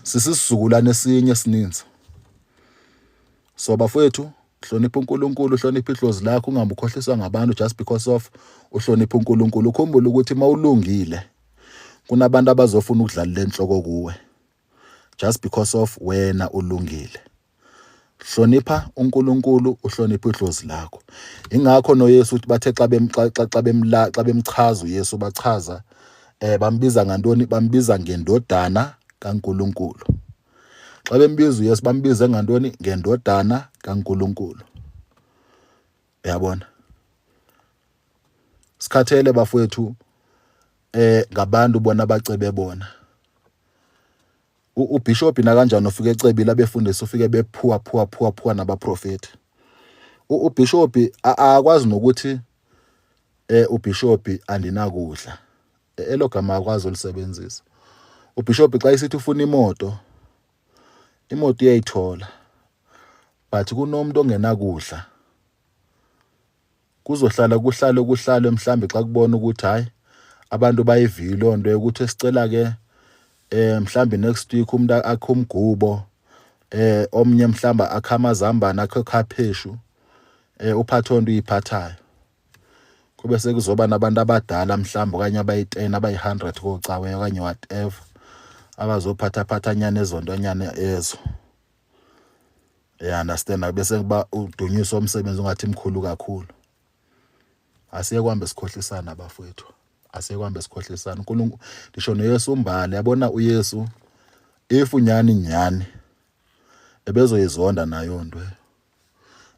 sisisizukulwane esinye esininzi. So bafowethu, hlonipha uNkulunkulu, hlonipha idlozi lakho, ungabe ukhohliswa ngabantu just because of uhlonipha uNkulunkulu. Ukhumbule ukuthi mawulungile kunabantu abazofuna ukudlala lenhloko kuwe just because of wena ulungile. Hlonipha uNkulunkulu, uhloniphe idlozi lakho. Ingakho noYesu uthi bathe xa xa bemla xa bemchaza uYesu, bachaza bambiza ngantoni? Bambiza ngendodana kaNkulunkulu. Xa bembiza uYesu bambize ngantoni? Ngendodana kaNkulunkulu. Uyabona, sikhathele bafowethu ngabantu bona abacebe bona. Ubishop nakanjani ufike ecebile, abefundisi ufike bephuwa phuwa phuwa phuwa nabaprofeti. Ubishop akwazi nokuthi ubishop andinakudla, elo gama akwazi ulisebenzisa. Ubishop xa isithi ufuna imoto, imoto uyayithola, but kunomuntu ongenakudla kuzohlala kuhlale kuhlale. Mhlambe xa kubona ukuthi hayi, abantu bayivile loo nto yokuthi sicela ke mhlambe next week umuntu akhe umgubo, omnye mhlamba akhe amazambane, akhe khapheshu, uphathe onto uyiphathayo, kube sekuzoba nabantu abadala mhlawumbe okanye abayi-10, abayi-100 kocawe okanye whatever abazophathaphatha nyana ezontonyana ezo, you understand, bese kuba udunyiswa umsebenzi ungathi mkhulu kakhulu. Asiye kuhambe sikhohlisana bafowethu, asiye kuhambe sikhohlisana. uNkulunkulu, ndisho noYesu umbali, yabona uYesu if unyani nyani ebezoyizonda nayo nto,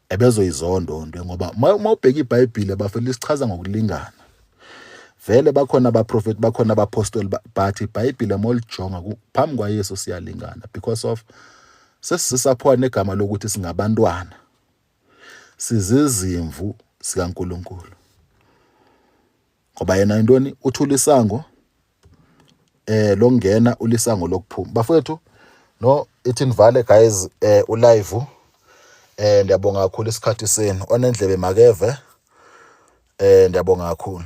ebezoyizonda nto, ngoba uma ubheka iBhayibhile bafela isichaza ngokulingana. Vele bakhona abaprofeti, bakhona abapostoli, but iBhayibhile molijonga phambi kwaYesu siyalingana because of sesisaphiwa negama lokuthi singabantwana, sizizimvu sikaNkulunkulu, ngoba yena intoni uthula isango lokungena, ulisango lokuphuma. Bafowethu, no ithi nivale guys ulive. Ndiyabonga kakhulu isikhathi senu. Onendlebe makeve. Ndiyabonga kakhulu.